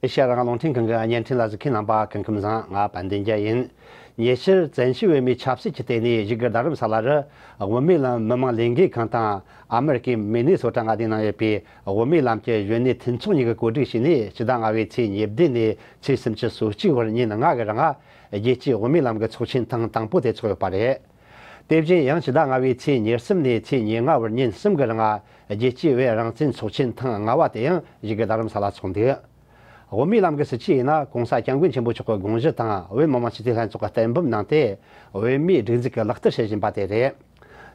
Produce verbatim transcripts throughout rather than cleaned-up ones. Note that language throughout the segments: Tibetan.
ཨེ་ཤ་ཡ་རང་དབང་རླུང་འཕྲིན་ཁང་གི་བརྙན་འཕྲིན་ལ་གཟིགས་མཁན་རྣམ་པ་སྐུ་ཁམས་བཟང་། ང་དཔལ་ལྡན་རྒྱལ་ཡིན། ཉེ་ཆར་བཙན་བྱོལ་བོད་མིའི་ཆབ་སྲིད་ཀྱི་ལྟེ་གནས་བཞུགས་སྒར་རྡ་རམ་ས་ལ་རུ་བོད་མིའི་ལམ་མི་མང་ལས་འགུལ་ཁང་དང་ཨ་མི་རི་ཀའི་མི་ནི་སོ་ཊ་མངའ་སྡེའི་ནང་ཡོད་པའི་བོད་མིའི་ལམ་གྱི་གཞོན་ནུའི་མཐུན་ཚོགས་གཉིས་ཀྱིས་གོ་སྒྲིག་བྱས་ནས་ཕྱི་ཟླ་ལྔ་པའི་ཚེས་ཉེར་བདུན་ནས་ཚེས་སུམ་ཅུ་སོ་གཅིག་བར་ཉིན་ལྔ་གི་རིང་རྒྱལ་སྤྱིའི་བོད་མིའི་ལམ་གྱི་ཚོགས་ཆེན་ཐེངས་དང་པོ་དེ་ཚོགས་ཡོད་པ་རེད། དེ་བཞིན་ཡང་ཕྱི་ཟླ་ལྔ་པའི་ཚེས་ཉེར་གསུམ་ནས་ཚེས་ཉེར་ལྔ་བར་ཉིན་གསུམ་གྱི་རིང་རྒྱལ་སྤྱིའི་བོད་རང་བཙན་ཚོགས་ཆེན་ཐེངས་ལྔ་པ་དེ་ཡང་བཞུགས་སྒར་རྡ་རམ་ས་ལ་འཚོགས་འདུག་བོད་མིའི་ལམ་གྱི་སྲིད་བྱུས་ཡིན་ན་༸གོང་ས་༸སྐྱབས་མགོན་ཆེན་པོ་མཆོག་གི་དགོངས་གཞི་དང་བོད་མི་མང་སྤྱི་འཐུས་ལྷན་ཚོགས་ཀྱི་གཏན་འབེབས་གནང་སྟེ། བོད་མིའི་སྒྲིག་འཛུགས་ཀྱིས་ལག་བསྟར་བྱེད་བཞིན་པ་དེ་རེད།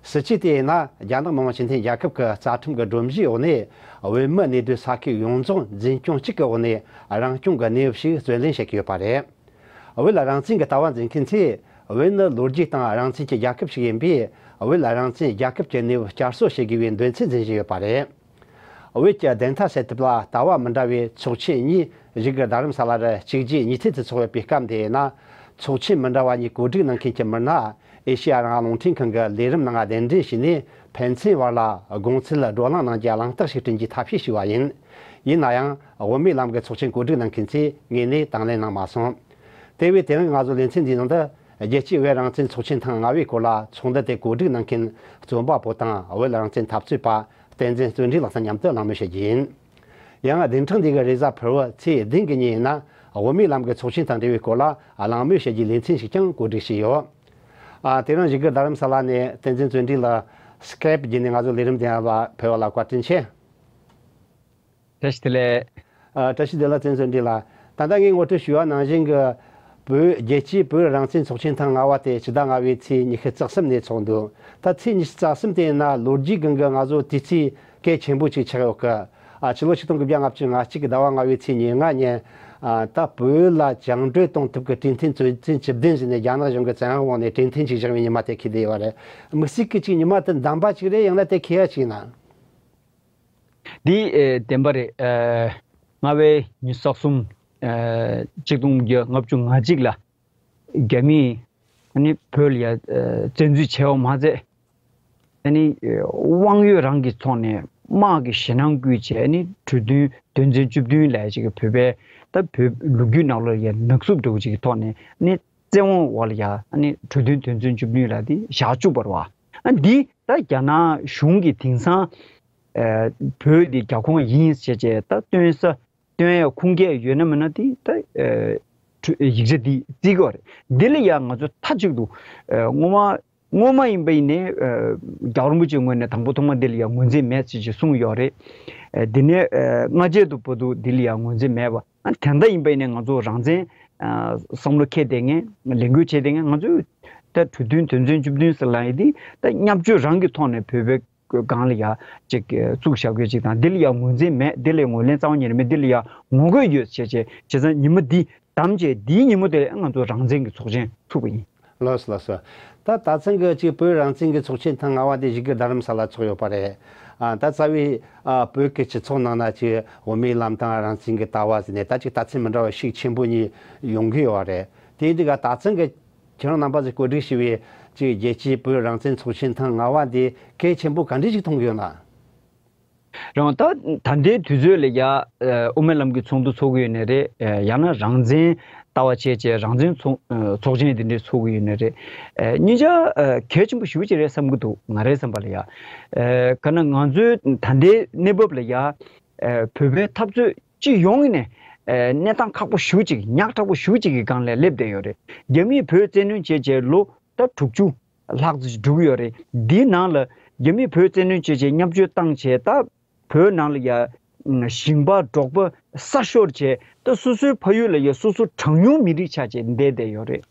སྲིད་བྱུས་དེ་ཡིན་ན་རྒྱ་ནག་མི་དམངས་སྤྱི་མཐུན་རྒྱལ་ཁབ་ཀྱི་རྩ་ཁྲིམས་ཀྱི་སྒྲོམ་གཞིའི་འོག་ནས་བོད་མི་གནས་སྡོད་ས་ཁུལ་ཡོངས་རྫོགས་འཛིན་སྐྱོང་གཅིག་གི་འོག་ནས་རང་སྐྱོང་གི་གནས་བབ་ཞིག་བརྩོན་ལེན་བྱེད་ཀྱི་ཡོད་པ་རེད། བོད་ལ་རང་བཙན་གྱི་ལྟ་བ་འཛིན་མཁན་ཚོས་བོད་ནི་ལོ་རྒྱུས་སྟེང་རང་བཙན་གྱི་རྒྱལ་ཁབ་ཞིག་ཡིན་པས། བོད་ལ་རང་བཙན་རྒྱལ་ཁབ་ཀྱི་གནས་བབ་བསྐྱར་གསོ་བྱེད་དགོས་པའི་འདོད་ཚུལ་འཛིན་བཞིན་ཡོད་པ་རེད། བོད་ཀྱི་བདེན་མཐའ་གསལ་ཐབས་ལ་ལྟ་བ་མི་འདྲ་བའི་ཚོགས་ཆེན་གཉིས་བཞུགས་སྒར་རྡ་རམ་ས་ལ་རུ་གཅིག་རྗེས་གཉིས་མཐུད་དུ་འཚོགས་ཡོད་པའི་སྐབས་འདི་ཡིན་ན། ཚོགས་ཆེན་མི་འདྲ་བ་གཉིས་གོ་སྒྲིག་གནང་མཁན་གྱི་མི་སྣ་ཨེ་ཤེ་ཡ་རང་དབང་རླུང་འཕྲིན་ཁང་གི་ལས་རིམ་ནང་གདན་འདྲེན་བྱས་ནས་ཕན་ཚུན་བར་ལ་དགོངས་ཚུལ་བགྲོ་གླེང་གནང་རྒྱུའི་གླེང་སྟེགས་ཤིག་བསྐྲུན་རྒྱུའི་ཐབས་ཤེས་ཞུས་པ་ཡིན། ཡིན་ན་ཡང་བོད་མིའི་ལམ་གྱི་ཚོགས་ཆེན་གོ་སྒྲིག་གནང་མཁན་ཚོས་ངོས་ནས་དང་ལེན་གནང་མ་སོང་། དེ་བས་དེ་རིང་ང་ཚོ་ལེ་ཚན་འདིའི་ནང་དུ་རྒྱལ་སྤྱིའི་བོད་རང་བཙན་ཚོགས་ཆེན་ཐེངས་ལྔ་པའི་སྐོར་ལ་ཚོགས་འདུ་དེ་གོ་སྒྲིག་གནང་མཁན་རྩོམ་པ་པོ་དང་བོད་རང་བཙན་འཐབ་རྩོད་པ་བསྟན་འཛིན་བརྩོན་འགྲུས་ལགས་དང་མཉམ་དུ་གླེང་མོལ་བྱེད་རྒྱུ་ཡིན། ཡང་བདུན་ཕྲག་འདི་གི་རེས་གཟའ་ཕུར་བུ་ཚེས་བདུན་གྱི་ཉིན་ཡིན་ན་བོད་མིའི་ལམ་གྱི་ཚོགས་ཆེན་དང་འབྲེལ་བའི་སྐོར་ལ་གླེང་མོལ་བྱེད་རྒྱུའི་ལེ་ཚན་ཞིག་ཀྱང་གོ་སྒྲིག་བྱས་ཡོད། ཨ། དེ་རིང་བཞུགས་སྒར་རྡ་རམ་ས་ལ་ནས་བསྟན་འཛིན་བརྩོན་འགྲུས་ལགས་སི་ཀེབ་བརྒྱུད་ནས་ང་ཚོ་ལས་རིམ་དེ་ལ་ཕེབས་པ་ལ་བཀའ་དྲིན་ཆེ། བཀྲ་ཤིས་བདེ་ལེགས། ཨ། བཀྲ་ཤིས་བདེ་ལེགས། བཙན་བཟོད་འདྲི་ལགས། ད་ལྟ་ངས་ངོ་སྤྲོད་ཞུས་པ་ནང་བཞིན་གྱི་བོད་རྒྱལ་སྤྱིའི་བོད་རང་བཙན་ཚོགས་ཆེན་ཐེངས་ལྔ་པ་དེ་ཕྱི་ཟླ་ལྔ་པའི་ཚེས་ཉི་ཤུ་རྩ་གསུམ་ནས་ཚོགས་འདུག་ད་ཚེས་ཉི་ཤུ་རྩ་གསུམ་དེ་ཡིན་ན་ལོ་རྒྱུས་སྒང་གི་ང་ཚོ་དུས་ཚིགས་གལ་ཆེན་པོ་ཅིག་ཆགས་ཡོད་གི། ཨ། ཕྱི་ལོ་ཆིག་སྟོང་དགུ་བརྒྱ་ལྔ་བཅུ་ང་གཅིག་གི་ཟླ་བ་ལྔ་པའི་ཚེས་ཉེར་ལྔ་ཉིན། ཨ། ད་བོད་ལ་བཅིངས་འགྲོལ་གཏོང་ཐབས་ཀྱི་གྲོས་མཐུན་ཚོད་འཛིན་བཅུ་བདུན་ཟེར་ནས་རྒྱ་ནག་གཞུང་གི་བཙན་དབང་འོག་ནས་གྲོས་མཐུན་ཅིག་བཞག་པའི་ཉི་མ་དེ་འཁེལ་བསྡད་ཡོད་རེད། དམིགས་བསལ་གྱི་ཅིག་ཉི་མ་དེ་འདམ་པ་ཅིག་རེད། ཡང་ན་དེ་འཁེལ་ཡ་ཅིག་ཡིན་ན། འདི་ཨེ་བདེན་པ་རེད། ཨེ་ལྔ་པའི་ཉི་ཤུ་རྩ་གསུམ། ཨེ་ཆིག་སྟོང་དགུ་བརྒྱ་ལྔ་བཅུ་ང་གཅིག་ལ་རྒྱ་མིས་ཨ་ནི་བོད་ལ་ཡ་ཨེ་བཙན་འཛུལ་བྱས་པ་མ་ཟད། ཨ་ནི་ཨེ་དབང་ཡོད་རང་གི་ཐོག་ནས་དམག་གི་ཞེད་སྣང་བསྐུལ་བྱས། ཨ་ནི་གྲོས་མཐུན་དོན་ཚན་བཅུ་བདུན་ལབ་ཅིག་གི་བོད་པའི་ད་བོད་ལོ་རྒྱུས་ནང་ལོགས་ལ་ཡ་ནག་བསུབ་འདྲ་བོ་ཅིག་གི་ཐོག་ནས་ཨ་ནི། བཙན་དབང་འོག་ལ་ཡ་ཨ་ནི་གྲོས་མཐུན་དོན་ཚན་བཅུ་བདུན་ལབ་དེ་བཞག་བཅུག་པ་རེད་བ། ཨ་འདི་ད་རྒྱ་ནག་གཞུང་གིས་དེང་སང་ཨེ་བོད་འདི་རྒྱ་ཁོངས་ཡིན་ཟེར་བྱས་ད་སྟོན་ས་སྟོན་ཡ་ཁུངས་སྐྱེལ་ཡོད་ན་མེད་ན་དེ་ད་ཨེ་ཁྲུ་ཡིག་ཆ་འདི་བརྩི་གི་ཡོད་རེད། འདི་ལ་ཡ་ང་ཚོ་མཐའ་གཅིག་ཏུ་ཨེ་སྔོན་མ་སྔོན་མ་ཡིན་པ་ཡིན་ནའི་ཨེ་རྒྱལ་བ་རིན་པོ་ཆེའི་ངོས་ནས་དང་པོ་ཐོག་མ་འདི་ལ་ཡ་ངོས་འཛིན་མེད་ཟེར་ཅིག་གསུངས་ཡོད་རེད། ཨེ་འདི་ནས་ཨེ་སྔ་རྗེས་སུ་བར་དུ་འདི་ལ་ཡ་ངོས་འཛིན་མེད་པ། ཨ་དེ་འདྲ་ཡིན་པ་ཡིན་ནའི་ང་ཚོ་རང་བཙན་ཨ་བསམ་བློ་འཁྱེར་བསྡད་མཁན། ལས་འགུལ་བྱས་བསྡད་མཁན། ང་ཚོས་ད་གྲོས་མཐུན་དོན་ཚན་བཅུ་བདུན་ཟེར་ལབ་ཡ་དེ་ད་བརྙས་བཅོས་རང་གི་ཐོག་ནས་བོད་པའི་སྒང་ལ་ཡ་ཅིག་བཙུགས་བཞག་དགོས་ཅིག་དང་། འདི་ལ་ཡ་ངོས་འཛིན་མེད། འདི་ལ་ཡ་ངོས་ལེན་རྩ་བ་ཉིད་ནས་མེད། འདི་ལ་ཡ་ངོ་རྒོལ་ཡོད་བྱས་བྱས་བྱས་ཙང་ཉིན་མོ་འདི་བདམས་བྱས་འདིའི་ཉིན་མོ་དེ་ལ་ང་ཚོ་རང་བཙན་གྱི་ཚོགས་ཆེན་ཚུགས་པ་ཡིན། ལགས་སོ། ལགས་སོ། ད་ད་ཐེངས་ཀྱི་ཅིག་བོད་རང་བཙན་གྱི་ཚོགས་ཆེན་ཐེངས་ལྔ་པ་དེ་བཞུགས་སྒར་རྡ་རམ་ས་ལ་ཚོགས་ཡོད་པ་རེད། ཨ་ད་རྩ་བའི་ཨ་བོད་ཀྱི་སྤྱི་ཚོགས་ནང་ན་ཅིག་བོད་མིའི་ལམ་དང་རང་བཙན་གྱི་ལྟ་བ་ཟེར་ནས་ད་ཅིག་ལྟ་ཚུལ་མི་འདྲ་བ་ཤུགས་ཆེན་པོ་གཉིས་ཡོང་གི་ཡོད་པ་རེད། དེ་འདི་ག་ད་ཐེངས་ཀྱི་ཁྱེད་རང་རྣམ་པ་ཚོས་གོ་སྒྲིག་ཞུས་པའི་ཅིག་རྒྱལ་སྤྱིའི་བོད་རང་བཙན་ཚོགས་ཆེན་ཐེངས་ལྔ་པ་འདི་གལ་ཆེན་པོ་ག་འདྲ་ཞིག་མཐོང་གི་ཡོད་ན། རང་ད་ད་ལྟའི་དུས་ཚོད་ལ་ཡ་ཨ་དབུ་མའི་ལམ་གྱི་ཚོགས་འདུ་ཚོགས་ཀྱི་ཡོད་ནའི་རེད། ཨ་ཡང་ན་རང་བཙན་ལྟ་བ་བྱས་བྱས་རང་བཙན་ཚོགས་ཨ་ཚོགས་ཆེན་དེ་འདྲའི་ཚོགས་ཀྱི་ཡོད་ནའི་རེད། ཨ་སྙིང་རྗེ་ཨ་གལ་ཆེན་པོ་ཞེ་པོ་ཅིག་རེད་བསམ་གྱི་འདུག་ང་རའི་བསམ་པ་ལ་ཡ། ཨ་ག་ན་ང་ཚོའི་ད་ལྟའི་གནས་བབ་ལ་ཡ་ཨ་བོད་པའི་འཐབ་རྩོད་སྤྱི་ཡོངས་ཀྱི་ནས་ཨ་གནས་སྟངས་ཁག་པོ་ཞེ་པོ་ཅིག་ཉག་ཕྲ་པོ་ཞེ་པོ་ཅིག་གི་སྒང་ལ་སླེབས་བསྡད་ཡོད་རེད། རྒྱ་མིས་བོད་བཙན་གནོན་བྱས་བྱས་ལོ་ད་དྲུག་ཅུ་ལྷག་ཙམ་ཞིག་འགྲོ་གི་ཡོད་རེད། འདིའི་ནང་ལ་རྒྱ་མིས་བོད་བཙན་གནོན་བྱས་བྱས་བརྙས་བཅོས་བཏང་བྱས་ད་བོད་ནང་ལ་ཡ་ཞིང་པ་འབྲོག་པ་ས་ཤོར་བྱས་ད་སོ་སོའི་ཕ་ཡུལ་ལ་ཡ་སོ་སོ་གྲངས་ཉུང་མི་རིགས་ཆགས་བྱས་བསྡད་བསྡད་ཡོད་རེད།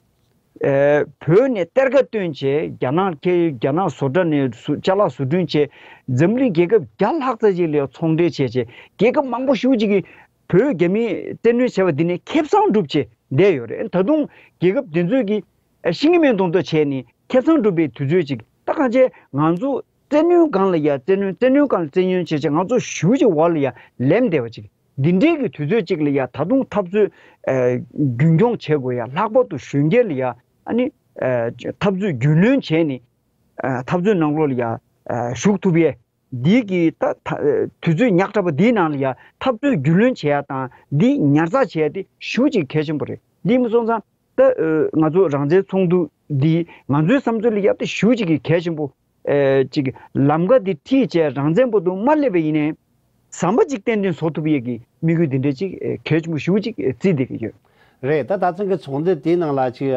ཨེ་བོད་ནས་གཏེར་ཁ་བཏོན་བྱས་རྒྱ་ནག་ཁྱེར། རྒྱ་ནག་བཟོ་གྲྭ་ནས་བཟོ་ཅ་ལག་བཟོ་སྐྲུན་བྱས། འཛམ་གླིང་རྒྱལ་ཁབ་བརྒྱ་ལྷག་ཙམ་ཅིག་ལ་ཡ་ཚོང་འབྲེལ་བྱས་བྱས་རྒྱལ་ཁབ་མང་པོ་ཞེ་པོ་ཅིག་གིས་བོད་རྒྱ་མིས་བཙན་གནོན་བྱས་པ་འདི་ནས་ཁེ་བཟང་སྒྲུབ་བྱས་བསྡད་ཡོད་རེད། ད་དུང་རྒྱལ་ཁབ་དེ་ཚོས་ཀྱིས་ཨ་ཤེས་ཀྱི་མེད་མདོག་མདོག་བྱས་ནས་ཁེ་བཟང་སྒྲུབ་པའི་དུས་ཚོད་ཅིག་ད་གང་བྱས་ང་ཚོ་བཙན་གནོན་སྒང་ལ་ཡ་བཙན་གནོན་བཙན་གནོན་སྒང་ལ་བཙན་གནོན་བྱས་བྱས་ང་ཚོ་ཞེ་པོ་ཅིག་འོག་ལ་ཡ་ལེམ་བསྡད་པ་ཅིག་འདི་འདྲའི་གི་དུས་ཚོད་ཅིག་ལ་ཡ་ད་དུང་འཐབ་རྩོད་ཨ་རྒྱུན་འཁྱོངས་བྱེད་དགོས་ཡ། ལྷག་པར་དུ་གཞོན་སྐྱེས་ལ་ཡ་ཨ་ནི་ཨ་འཐབ་རྩོད་རྒྱུས་ལོན་བྱས་ནས་ཨ་འཐབ་རྩོད་ནང་ལོགས་ལ་ཡ་ཨ་ཞུགས་ཐུབ་ཡས། འདི་གི་ད་ད་དུས་ཚོད་ཉག་ཕྲ་བ་འདིའི་ནང་ལ་ཡ་འཐབ་རྩོད་རྒྱུས་ལོན་བྱེད་ཡ་དང་འདི་ཉར་ཚགས་བྱེད་ཡ་དེ་ཞེ་པོ་ཅིག་གལ་ཆེན་པོ་རེད། འདི་མ་སོང་ཙང་ད་ང་ཚོ་རང་བཙན་ཚོགས་འདུ་འདི་ང་ཚོའི་བསམ་ཚུལ་ལ་ཡ་ད་ཞེ་པོ་ཅིག་གི་གལ་ཆེན་པོ། ཨེ་ཅིག་ལམ་ཁ་འདི་ཁྲིད་བྱས་རང་བཙན་པོ་དུ་མ་སླེབས་པ་ཡིན་ནའི་ཟམ་པ་ཅིག་ཏན་ཏན་བཟོ་ཐུབ་ཡས་ཀྱི་དམིགས་ཡུལ་འདི་འདྲ་ཅིག་ཨེ་གལ་ཆེན་པོ་ཞེ་པོ་ཅིག་ཨེ་བརྩིས་བསྡད་ཀྱི་ཡོད། རེད། ད་ད་ཐེངས་ཀྱི་ཚོགས་འདུ་དེའི་ནང་ལ་ཅིག་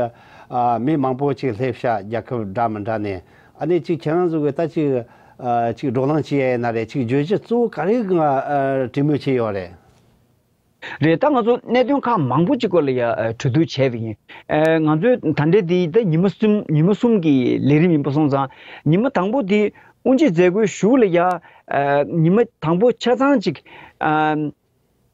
ཨ་མི་མང་པོ་ཅིག་སླེབས་ཤག་རྒྱལ་ཁབ་འདྲ་མི་འདྲ་ནས། ཨ་ནི་ཅིག་ཁྱེད་རང་ཚོ་གི་ད་ཅིག་ཨ་ཅིག་བགྲོ་གླེང་བྱེད་ཡས་ཡིན་ན་རེད། ཅིག་བརྗོད་གཞི་གཙོ་བོ་ག་རེ་གི་ཨ་གྲོས་མོལ་བྱས་ཡོད་རེད། རེད། ད་ང་ཚོ་གནད་དོན་ཁག་མང་པོ་ཅིག་སྐོར་ལ་ཡ་ཨ་གྲོས་བསྡུར་བྱས་པ་ཡིན། ཨ་ང་ཚོས་ད་ལྟའི་འདི་ད་ཉི་མ་གསུམ་ཉི་མ་གསུམ་གྱི་ལས་རིམ་ཡིན་པ་སོང་ཙང་ཉི་མ་དང་པོ་འདི་དབུ་འབྱེད་མཛད་སྒོའི་གཞུག་ལ་ཡ་ཨ་ཉི་མ་དང་པོ་ཆ་ཚང་ཅིག་ཨ་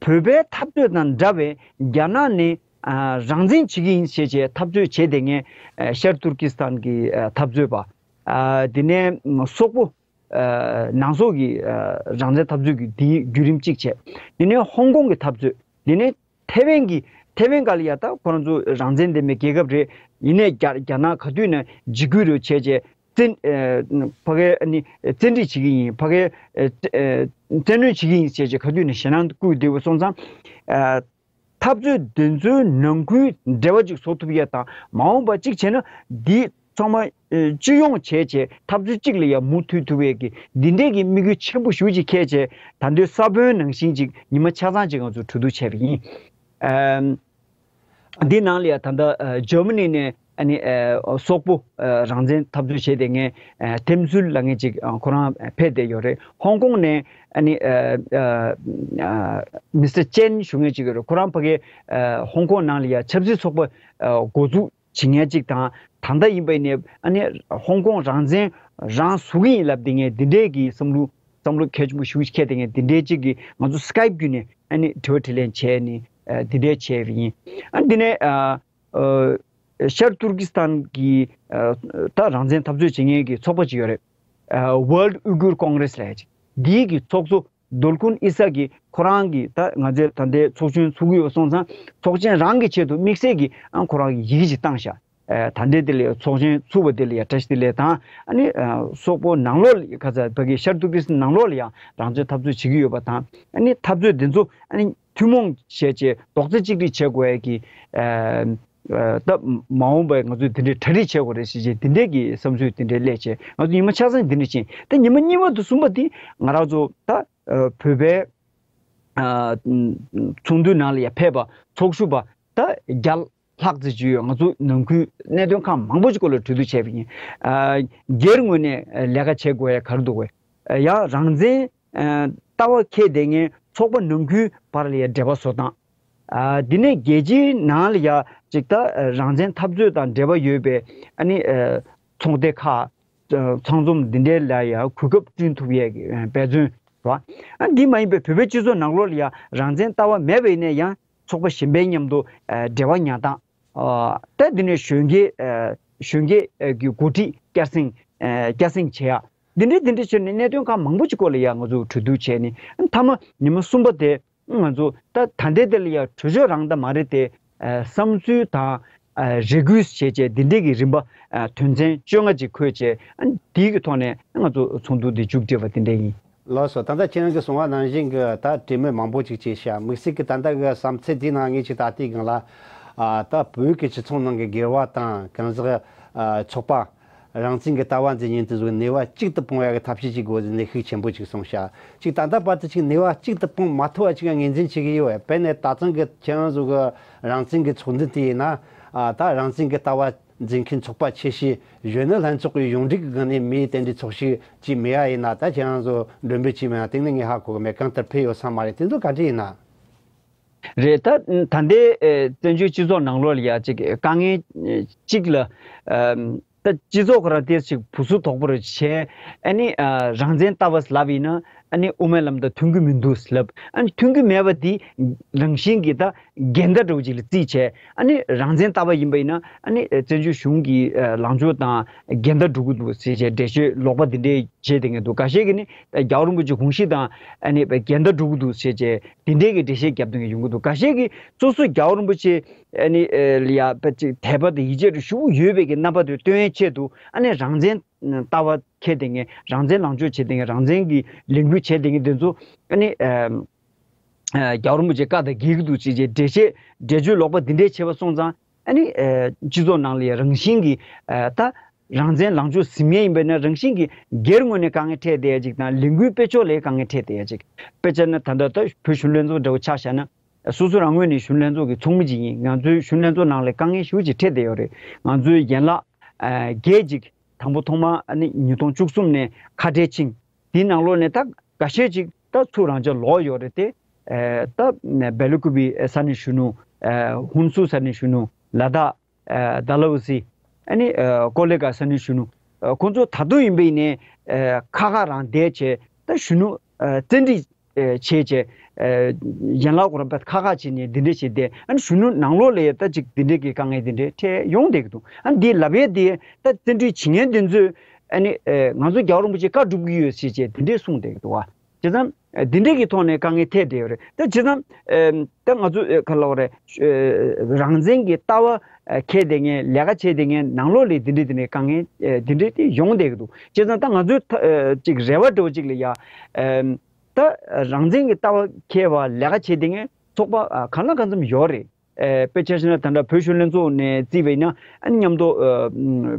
བོད་པའི་འཐབ་རྩོད་དང་འདྲ་བའི་རྒྱ་ནག་ནས་ཨ་རང་བཙན་བྱེད་ཀྱི་ཡིན་ཞེས་བྱས་འཐབ་རྩོད་བྱས་བསྡད་མཁན་ཨ་ཤར་ཏུར་ཀི་སི་ཐན་གྱི་ཨ་འཐབ་རྩོད་པ། ཨ་དེ་ནས་སོག་པོ་ཨ་ནང་སོག་གི་ཨ་རང་བཙན་འཐབ་རྩོད་ཀྱི་དེའི་བརྒྱུད་རིམ་གཅིག་བྱས། དེ་ནས་ཧོང་ཀོང་གི་འཐབ་རྩོད། དེ་ནས་ཐེ་ཝན་གྱི་ཐེ་ཝན་སྒང་ལ་ཡ་ད་ཁོ་རང་ཚོ་རང་བཙན་ལྡན་པའི་རྒྱལ་ཁབ་རེད། ཡིན་ནའི་རྒྱ་རྒྱ་ནག་ག་དུས་ནས་འཇིགས་སྐུལ་རེ་བྱས་བྱས་བཙན་ཨ་ཕ་གའི་ཨ་ནི་བཙན་ཁྲིད་བྱེད་ཀྱི་ཡིན། ཕ་གའི་ཨ་ཨ་བཙན་གནོན་བྱེད་ཀྱི་ཡིན་ཟེར་བྱས་ག་དུས་ནས་ཞེད་སྣང་བསྐུལ་བསྡད་པ་སོང་ཙང་། ཨ་འཐབ་རྩོད་དེ་ཚོའི་ནང་ཁུལ་འབྲེལ་བ་ཅིག་བཟོ་ཐུབ་ཡས་དང་མ་འོངས་པ་གཅིག་བྱས་ན་འདི་ཚང་མ་ཨེ་སྤྱི་ཡོངས་བྱས་བྱས་འཐབ་རྩོད་གཅིག་ལ་ཡང་མུ་མཐུད་ཐུབ་ཡས་ཀྱི་འདི་འདྲས་ཀྱི་དམིགས་ཡུལ་ཆེན་པོ་ཞེ་པོ་ཅིག་འཁྱེར་བྱས་ད་འདོད་ས་བོན་ནང་བཞིན་ཅིག་ཉི་མ་ཆ་ཚང་ཅིག་ང་ཚོ་གྲོས་བསྡུར་བྱས་པ་ཡིན། ཨེམ། འདི་ནང་ལ་ཡང་ད་ལྟ་ཨ་ཇར་མ་ནི་ནས་ཨ་ནི་ཨ་སོག་པོ་ཨ་རང་བཙན་འཐབ་རྩོད་བྱས་བསྡད་མཁན་ཨ་ཐེམ་སུལ་ལབ་མཁན་ཅིག་ཨ་ཁོ་རང་ཕེབས་བསྡད་ཡོད་རེད། ཧོང་ཀོང་ནས་ཨ་ནི་ཨ་ཨ་ཨ་མི་སི་ཊར་ཅེན་ཞུ་མཁན་ཅིག་ཡོད་རེད། ཁོ་རང་ཕ་གི་ཨ་ཧོང་ཀོང་ནང་ལ་ཡང་ཆབ་སྲིད་ཚོགས་པ་ཨ་འགོ་འཛུགས་བྱེད་མཁན་ཅིག་དང་། ད་ལྟ་ཡིན་པ་ཡིན་ནའི་ཨ་ནི་ཧོང་ཀོང་རང་བཙན་རང་བཟོ་གི་ཡིན་ལབ་བསྡད་མཁན་འདི་འདྲས་ཀྱི་བསམ་བློ་བསམ་བློ་གལ་ཆེན་པོ་ཞེ་པོ་ཅིག་འཁྱེར་བསྡད་མཁན་འདི་འདྲས་ཅིག་གིས་ང་ཚོ་སི་ཀའེབ་བརྒྱུད་ནས་ཨ་ནི་དྲི་བ་དྲིས་ལན་བྱས་ནས་ཨ་འདི་འདྲས་བྱས་པ་ཡིན། ཨ་འདི་ནས་ཨ། ཨ་ཤར་ཏུར་ཀི་སི་ཐན་གྱི་ཨ་ད་རང་བཙན་འཐབ་རྩོད་བྱེད་མཁན་གྱི་ཚོགས་པ་ཅིག་ཡོད་རེད། ཨ་World Uyghur Congress ལབ་ཡ་ཅིག་འདིའི་གི་ཚོགས་གཙོ་རྡོལ་ཀུན་ཨི་ས་གིས་ཁོ་རང་གིས་ད་ང་ཚོས་ད་ལྟའི་ཚོགས་ཆེན་ཚུགས་ཀྱི་ཡོད་སོང་ཙང་ཚོགས་ཆེན་རང་གི་ཆེད་དུ་དམིགས་བསལ་གྱི་ཨང་ཁོ་རང་གི་ཡི་གེ་ཅིག་བཏང་ཤག་ཨ་ད་ལྟའི་དེ་ལ་ཚོགས་ཆེན་ཚུགས་པ་དེ་ལ་ཡ་བཀྲ་ཤིས་བདེ་ལེགས་དང་། ཨ་ནི་ཨ་སོག་པོ་ནང་ལོགས་ལ་ཁ་ཚ་ཕ་གི་ཤར་ཏུར་ཀི་སི་ནང་ལོགས་ལ་ཡང་རང་བཙན་འཐབ་རྩོད་བྱེད་ཀྱི་ཡོད་པ་དང་། ཨ་ནི་འཐབ་རྩོད་འདི་ཚོ་ཨ་ནི་ཐུན་མོང་བྱས་བྱས་རྡོག་རྩ་གཅིག་སྒྲིལ་བྱེད་དགོས་ཡ་གི་ཨ་ཨ་ད་མ་འོངས་པའི་ང་ཚོས་དེ་འདྲའི་གྲ་སྒྲིག་བྱེད་དགོས་རེད་ཟེར་བྱས་དེ་འདྲའི་གི་བསམ་ཚུལ་དེ་འདྲའི་སླེབས་བྱས་ང་ཚོ་ཉི་མ་ཆ་ཚང་དེ་འདྲ་ཕྱིན། ད་ཉི་མ་གཉིས་པ་དང་གསུམ་པ་དེ་ང་རང་ཚོ་ད་ཨ་བོད་པའི་ཨ་ཚོགས་འདུའི་ནང་ལ་ཡ་ཕེབས་པ་ཚོགས་ཞུགས་པ་ད་བརྒྱ་ལྷག་ཙམ་ཅིག་ཡོད། ང་ཚོ་ནང་ཁུལ་གནད་དོན་ཁག་མང་པོ་ཅིག་སྐོར་ལ་གྲོས་བསྡུར་བྱས་པ་ཡིན། ཨ་སྒེར་ངོས་ནས་ལས་ཀ་བྱེད་དགོས་ཡ་ག་རེ་འདུག་གས། ཡང་རང་བཙན་ཨ་ལྟ་བ་འཁྱེར་བསྡད་མཁན་ཚོགས་པ་ནང་ཁུལ་བར་ལ་ཡ་འབྲེལ་བ་བཟོ་སྟངས། ཨ་འདི་ནས་རྒྱལ་སྤྱིའི་ནང་ལ་ཡ་ཅིག་ད་རང་བཙན་འཐབ་རྩོད་དང་འབྲེལ་བ་ཡོད་པའི་ཨ་ནི་ཨ་ཚོགས་སྡེ་ཁག་ཚང་འཛོམས་འདི་འདྲའི་ལ་ཡ་གོ་སྐབས་བསྐྲུན་ཐུབ་ཡས་ཀྱི་འབད་བརྩོན་རེད་བ། ཨ་འདི་མ་ཡིན་པའི་བོད་པའི་སྤྱི་ཚོགས་ནང་ལོགས་ལ་ཡ་རང་བཙན་ལྟ་བ་མེད་པ་ཡིན་ན་ཡང་ཚོགས་པ་གཞན་པའི་མཉམ་དུ་ཨ་འབྲེལ་བ་ཉར་སྟངས། ཨ་ད་འདི་ནས་གཞོན་སྐྱེས་ཨ་གཞོན་སྐྱེས་ཨ་གི་འགོ་ཁྲིད་བསྐྱར་སེང་ཨ་བསྐྱར་སེང་བྱེད་ཡ། འདི་འདྲའི་འདི་འདྲའི་ཕྱིར་ནས་གནད་དོན་ཁག་མང་པོ་ཅིག་སྐོར་ལ་ཡ་ང་ཚོ་གྲོས་བསྡུར་བྱས་ནས་མཐའ་མ་ཉི་མ་གསུམ་པ་དེ་ང་ཚོ་ད་ད་ལྟའི་དེ་ལ་ཡ་གྲོས་ཆོད་རང་ད་མ་རེད་དེ། ཨ་བསམ་ཚུལ་དང་ཨ་རེ་སྐུལ་བྱས་བྱས་འདི་འདྲའི་གི་རིམ་པ་ཨ་དོན་ཚན་བཅོ་ལྔ་ཅིག་འཁོད་བྱས། ཨ་འདིའི་གི་ཐོག་ནས་ང་ཚོ་ཚོགས་འདུ་འདི་མཇུག་སྒྲིལ་བ་འདི་འདྲ་ཡིན། ལགས་སོ། ད་ལྟ་ཁྱེད་རང་གིས་གསུངས་པ་ནང་བཞིན་གྱི་ད་གྲོས་མོལ་མང་པོ་ཅིག་བྱས་ཤག་དམིགས་བསལ་གྱི་ད་ལྟ་གི་བསམ་ཚུལ་འདིའི་ནང་ངས་ཅིག་ད་ལྟའི་སྒང་ལ་ཨ་ད་བོད་ཀྱི་སྤྱི་ཚོགས་ནང་གི་སྒེར་བ་དང་གང་ཟག་ཨ་ཚོགས་པ་རང་བཙན་གྱི་ལྟ་བ་འཛིན་མཁན་དེ་ཚོ་ནུས་པ་གཅིག་ཏུ་སྤུངས་ཡག་གི་ཐབས་ཤེས་ཅིག་དགོས་ཟེར་ནས་ཤུགས་ཆེན་པོ་ཅིག་གསུངས་ཤག་ཅིག་ད་ལྟ་བར་དུ་ཅིག་ནུས་པ་གཅིག་ཏུ་སྤུངས་མ་ཐུབ་པ་ཅིག་ངོས་འཛིན་བྱེད་ཀྱི་ཡོད། དཔེར་ན་ད་ཐེངས་ཀྱི་ཁྱེད་རང་ཚོ་གི་རང་བཙན་གྱི་ཚོགས་འདུ་དེ་ཡིན་ན་ཨ་ད་རང་བཙན་གྱི་ལྟ་བ་འཛིན་མཁན་ཚོགས་པ་ཆེ་ཤོས་གཞོན་ནུ་ལྷན་ཚོགས་ཀྱི་ཡོངས་འབྲེལ་གྱི་སྒང་ནས་མིའི་དེ་འདྲའི་ཚོགས་ཞུགས་ཅིག་མེད་ཡ་ཡིན་ན། ད་ཁྱེད་རང་ཚོ་མགྲོན་འབོད་ཅིག་མེད་ཡ་དེ་ནི་ངས་ཧ་གོ་གི་མེད། གང་ལྟར་ཕེབས་ཡོད་ས་མ་རེད། དེ་ཚོ་ག་འདྲ་ཡིན་ན། རེད། ད་ད་ལྟའི་ཨེ་བཙན་བྱོལ་སྤྱི་ཚོགས་ནང་ལོགས་ལ་ཡ་ཅིག་དཀའ་ངལ་ཨེ་གཅིག་ལ་ཨམ་ད་སྤྱི་ཚོགས་ཁོ་རང་དེ་ཅིག་བུ་སུ་དོག་པོ་རེ་བྱས། ཨ་ནི་ཨ་རང་བཙན་ལྟ་བ་ལབ་ཡིན་ན་ཨ་ནི་དབུ་མའི་ལམ་དང་མཐུན་གྱི་མི་འདུག་ལབ། ཨ་ནི་མཐུན་གྱི་མེད་པ་དེ་རང་བཞིན་གྱིས་ད་འགལ་ཟླ་འདྲ་བོ་ཅིག་ལ་བརྩིས་བྱས། ཨ་ནི་རང་བཙན་ལྟ་བ་ཡིན་པ་ཡིན་ན་ཨ་ནི་བཙན་བྱོལ་གཞུང་གི་ལངས་ཕྱོགས་དང་འགལ་ཟླ་འགྲོ་གི་འདུག་ཟེར་བྱས་འགྲེལ་བཤད་ལོག་པ་འདི་འདྲའི་བྱས་བསྡད་མཁན་འདུག། འགའ་ཤས་ཀྱིས་ནི་རྒྱལ་བ་རིན་པོ་ཆེ་དགོངས་གཞི་དང་ཨ་ནི་འགལ་ཟླ་འགྲོ་གི་འདུག་ཟེར་བྱས་འདི་འདྲའི་གི་འགྲེལ་བཤད་རྒྱབ་མཁན་ཡོང་གི་འདུག། འགའ་ཤས་ཀྱིས་སོ་སོ་རྒྱལ་བ་རིན་པོ་ཆེ་ཨ་ནི་ལ་ཡ་དཔེ་ཅིག་དད་པ་དང་ཡིད་ཆེས་ཤུགས་ཡོད་པའི་གི་རྣམ་པ་དེ་སྟོན་ཡའི་ཆེད་དུ་ཨ་ནི་རང་བཙན་ ལྟ་བ་འཁྱེར་བསྡད་མཁན། རང་བཙན་ལངས་ཕྱོགས་བྱེད་བསྡད་མཁན། རང་བཙན་གྱི་ལས་འགུལ་བྱེད་བསྡད་མཁན་དེ་ཚོ་ཨ་ནི་ཨ་ཨ་རྒྱལ་བ་རིན་པོ་ཆེ་བཀའ་དང་འགལ་གྱི་འདུག་ཅེས་བྱས་འགྲེལ་བཤད། འགྲེལ་བརྗོད་ལོག་པ་འདི་འདྲས་བྱས་པ་སོང་ཙང་། ཨ་ནི་ཨ་སྤྱི་ཚོགས་ནང་ལ་ཡང་རང་བཞིན་གྱིས་ཨ་ད་རང་བཙན་ལངས་ཕྱོགས་ཟིན་མཁན་ཡིན་པ་ན་རང་བཞིན་གྱིས་སྒེར་ངོས་ནས་དཀའ་ངལ་འཕྲད་བསྡད་ཡ་ཅིག་དང་། ལས་འགུལ་སྤེལ་ཕྱོགས་ལ་དཀའ་ངལ་འཕྲད་བསྡད་ཡ་ཅིག་དཔེ་ཆ་ན་ད་ལྟ་ད་བོད་གཞོན་ལྷན་ཚོགས་འདྲ་བོ་ཆ་བཞག་ན། སོ་སོ་རང་ངོས་ནས་གཞོན་ལྷན་ཚོགས་ཀྱི་ཚོགས་མི་ཅིག་ཡིན། ང་ཚོའི་གཞོན་ལྷན་ཚོགས་ནང་ལ་དཀའ་ངལ་ཞེ་པོ་ཅིག་འཕྲད་བསྡད་ཡོད་རེད། ང་ཚོའི་ཡན་ལག་ཨ་བརྒྱད་ཅིག་དང་པོ་ཐོག་མ་ཨ་ནི་ཉིས་སྟོང་བཅུ་གསུམ་ནས་ཁ་བྲལ་ཕྱིན། དེའི་ནང་ལོགས་ནས་ད་འགའ་ཤས་ཅིག་ད་ཚུར་རང་འཇགས་ལོག་ཡོད་རེད་དེ། ཨ་ད་སྦེལ་ཀུ་པེ་ས་གནས་གཞོན་ནུ། ཨ་ཧུན་སུར་ས་གནས་གཞོན་ནུ། ལ་དྭགས་ཨ་ཌལ་ཧོ་སི། ཨ་ནི་ཨ་ཀོ་ལེ་གྷལ་ས་གནས་གཞོན་ནུ། ཨ་ཁོང་ཚོ་ད་དུང་ཡིན་པ་ཡིན་ནའི་ཨ་ཁ་ཁ་རང་བསྡད་བྱས། ད་གཞོན་ནུ་ཨ་བཙན་ཁྲིད་ཨེ་བྱས་བྱས། ཨེ་ཡན་ལག་ཁོ་རང་དཔེ་ཁ་ཁ་བྱས་ནས་འདི་འདྲས་བྱས་ཏེ། ཨ་ནི་གཞོན་ནུ་ནང་ལོགས་ལ་ད་ཅིག་འདི་འདྲས་ཀྱི་དཀའ་ངལ་འདི་འདྲས་འཕྲད་ཡོང་བསྡད་ཀྱི་འདུག་ཨ་ནི་འདི་ལབ་ཡས་དེ་ད་བཙན་ཁྲིད་བྱེད་མཁན་འདི་ཚོས་ཨ་ནི་ཨེ་ང་ཚོ་རྒྱལ་བ་རིན་པོ་ཆེ་བཀའ་སྒྲུབ་ཀྱི་ཡོད་ཟེར་བྱས་འདི་འདྲས་གསུངས་བསྡད་ཀྱི་འདུག་བ། བྱས་ཙང་ཨེ་འདི་འདྲས་ཀྱི་ཐོག་ནས་དཀའ་ངལ་འཕྲད་བསྡད་ཡོད་རེད། ད་བྱས་ཙང་ཨེ་ད་ང་ཚོ་ཨེ་ག་ལབ་དགོས་རེད། ཨེ་རང་བཙན་གྱི་ལྟ་བ་ཨེ་འཁྱེར་བསྡད་མཁན། ལས་ཀ་བྱེད་བསྡད་མཁན་ནང་ལོགས་ལ་འདི་འདྲས་འདི་འདྲས་དཀའ་ངལ་ཨེ་འདི་འདྲས་དེ་ཡོང་བསྡད་ཀྱི་འདུག་བྱས་ཙང་ད་ང་ཚོའི་ཐ་ཨེ་ཅིག་རེ་བ་འདྲ་བོ་ཅིག་ལ་ཡ། ཨེམ། ད་རང་བཙན་གྱི་ལྟ་བ་འཁྱེར་བ་ལས་ཀ་བྱེད་བསྡད་མཁན་ཚོགས་པ་ཨ་གང་ལ་གང་འཚམ་ཡོད་རེད། ཨེ་དཔེ་ཆ་བཞག་ན་ད་ལྟ་བོད་གཞོན་ལྷན་ཚོགས་ནས་བརྩིས་པ་ཡིན་ན། ཨ་ནི་མཉམ་དུ་ཨ་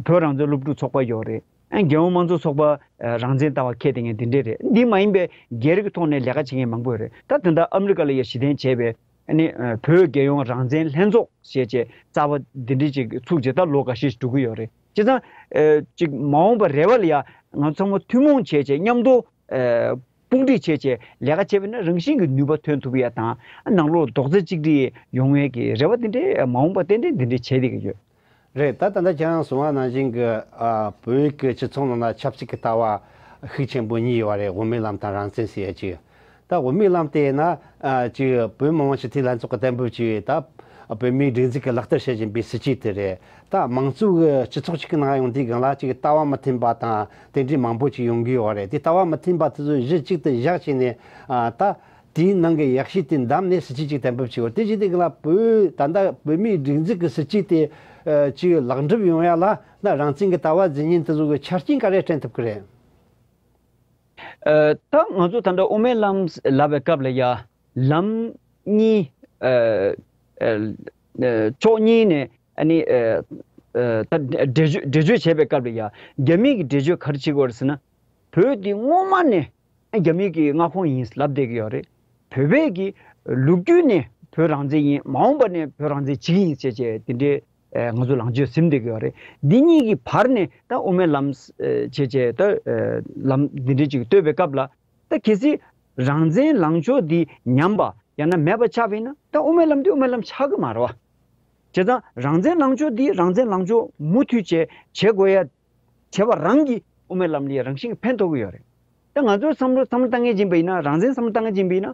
བོད་རང་བཙན་སློབ་ཕྲུག་ཚོགས་པ་ཡོད་རེད། ཨ་ནི་རྒྱལ་ཡོངས་དམངས་གཙོ་ཚོགས་པ་ཨ་རང་བཙན་ལྟ་བ་འཁྱེར་བསྡད་མཁན་འདི་འདྲས་རེད། འདི་མ་ཡིན་པའི་སྒེར་གྱི་ཐོག་ནས་ལས་ཀ་བྱེད་མཁན་མང་པོ་ཡོད་རེད། ད་དེ་འདྲ་ཨ་མི་རི་ཀ་ལ་ཡ་གཞི་རྟེན་བྱས་པའི་ཨ་ནི་ཨ་བོད་རྒྱལ་ཡོངས་རང་བཙན་ལྷན་ཚོགས་ཞེས་བྱས་རྩ་བ་འདི་འདྲས་ཅིག་ཚུགས་བྱས་ད་ལོ་འགའ་ཤས་ཤིག་འགྲོ་གི་ཡོད་རེད། བྱས་ཙང་ཨ་ཅིག་མ་འོངས་པ་རེ་བ་ལ་ཡ་ང་ཚོ་ཚང་མ་ཐུན་མོང་བྱས་བྱས་མཉམ་དུ་ཨ་དཔུང་སྒྲིག་བྱས་བྱས་ལས་ཀ་བྱས་པ་ན་རང་བཞིན་གྱི་ནུས་པ་ཐོན་ཐུབ་ཡ་དང་། ནང་ལོགས་རྡོག་རྩ་གཅིག་སྒྲིལ་ཡོང་ཡས་ཀྱི་རེ་བ་འདི་འདྲའི་མ་འོངས་པ་ཏན་ཏན་འདི་འདྲའི་བྱས་བསྡད་ཀྱི་ཡོད། རེད། ད་ད་ལྟ་ཁྱེད་རང་གསུངས་པ་ནང་བཞིན་གྱི་ཨ་བོད་ཡིག་གི་སྤྱི་ཚོགས་ནང་ན་ཆབ་སྲིད་ཀྱི་ལྟ་བ་ཤུགས་ཆེན་པོ་གཉིས་ཡོད་རེད། དབུ་མའི་ལམ་དང་རང་བཙན་ཟེར་ཡ་གཅིག་ད་དབུ་མའི་ལམ་དེ་ཡིན་ན་ཨ་ཅིག་བོད་མི་མང་སྤྱི་འཐུས་ལྷན་ཚོགས་ཀྱི་གཏན་འབེབས་བྱས་པའི་ད་བོད་མིའི་སྒྲིག་འཛུགས་ཀྱིས་ལག་བསྟར་བྱེད་བཞིན་པའི་སྲིད་ཇུས་དེ་རེད། ད་དམངས་གཙོ་གི་སྤྱི་ཚོགས་ཤིག་གི་ནང་ཡོང་དུས་སྒང་ལ་ཅིག་ལྟ་བ་མི་མཐུན་པ་དང་དེ་འདྲའི་མང་པོ་ཅིག་ཡོང་གི་ཡོད་རེད། དེ་ལྟ་བ་མི་མཐུན་པ་དེ་ཚོ་གཞི་གཅིག་ཏུ་བཞག་བྱས་ནས་ཨ་ད་དེའི་ནང་གི་ཡག་ཤོས་དེ་བདམས་ནས་སྲིད་ཇུས་ཅིག་གཏན་འབེབས་བྱས་ཡོད། དེ་བྱས་དུས་སྒང་ལ་བོད་ད་ལྟ་བོད་མིའི་སྒྲིག་འཛུགས་ཀྱི་སྲིད་ཇུས་དེ་ཨ་ཅིག་ལེགས་འགྲུབ་ཡོང་ཡ་ལ་ད་རང་བཙན་གྱི་ལྟ་བ་འཛིན་མཁན་དེ་ཚོ་གི་ཆ་རྐྱེན་ག་རེ་བསྐྲུན་ཐུབ་ཀྱི་རེད། ཨ་ད་ང་ཚོ་ད་ལྟ་དབུ་མའི་ལམ་ལབ་པའི་སྐབས་ལ་ཡ་ལམ་གཉིས། ཨ་ཨ་ཨ་ཕྱོགས་གཉིས་ནས་ཨ་ནི་ཨ་ཨ་ད་འགྲེལ་བརྗོད་འགྲེལ་བརྗོད་བྱས་པའི་སྐབས་ལ་ཡ་རྒྱ་མི་གི་འགྲེལ་བརྗོད་ག་རེ་བྱེད་ཀྱི་ཡོད་རེད་ཟེར་ན། བོད་འདི་སྔོན་མ་ནས་རྒྱ་མི་གི་མངའ་ཁོངས་ཡིན་ལབ་བསྡད་ཀྱི་ཡོད་རེད། བོད་པས་ཀྱི་ལོ་རྒྱུས་ནས་བོད་རང་བཙན་ཡིན། མ་འོངས་པ་ནས་བོད་རང་བཙན་བྱེད་ཀྱི་ཡིན་ཟེར་བྱས་དེ་འདྲའི་ཨ་ང་ཚོ་ལངས་ཕྱོགས་ཟིན་བསྡད་ཀྱི་ཡོད་རེད། འདི་གཉིས་ཀྱི་བར་ནས་ད་དབུ་མའི་ལམ་ཨ་བྱས་བྱས་ད་ཨ་ལམ་འདི་འདྲའི་ཅིག་བཏོད་པའི་སྐབས་ལ། ད་གལ་སྲིད་རང་བཙན་ལངས་ཕྱོགས་འདི་ཉམས་པ་ཡང་ན་མེད་པ་ཆགས་པ་ཡིན་ན། ད་དབུ་མའི་ལམ་འདི་དབུ་མའི་ལམ་ཆགས་ཀྱི་མ་རེད་བ། བྱས་ཙང་རང་བཙན་ལངས་ཕྱོགས་འདི་རང་བཙན་ལངས་ཕྱོགས་མུ་མཐུད་བྱས་བྱེད་དགོས་ཡ། བྱས་པ་རང་གིས་དབུ་མའི་ལམ་ལ་ཡ་རང་བཞིན་གྱིས་ཕན་ཐོགས་ཀྱི་ཡོད་རེད། ད་ང་ཚོའི་བསམ་བློ་བསམ་བློ་བཏང་མཁན་ཡིན་པ་ཡིན་ན། རང་བཙན་བསམ་བློ་བཏང་མཁན་ཡིན་པ་ཡིན་ན།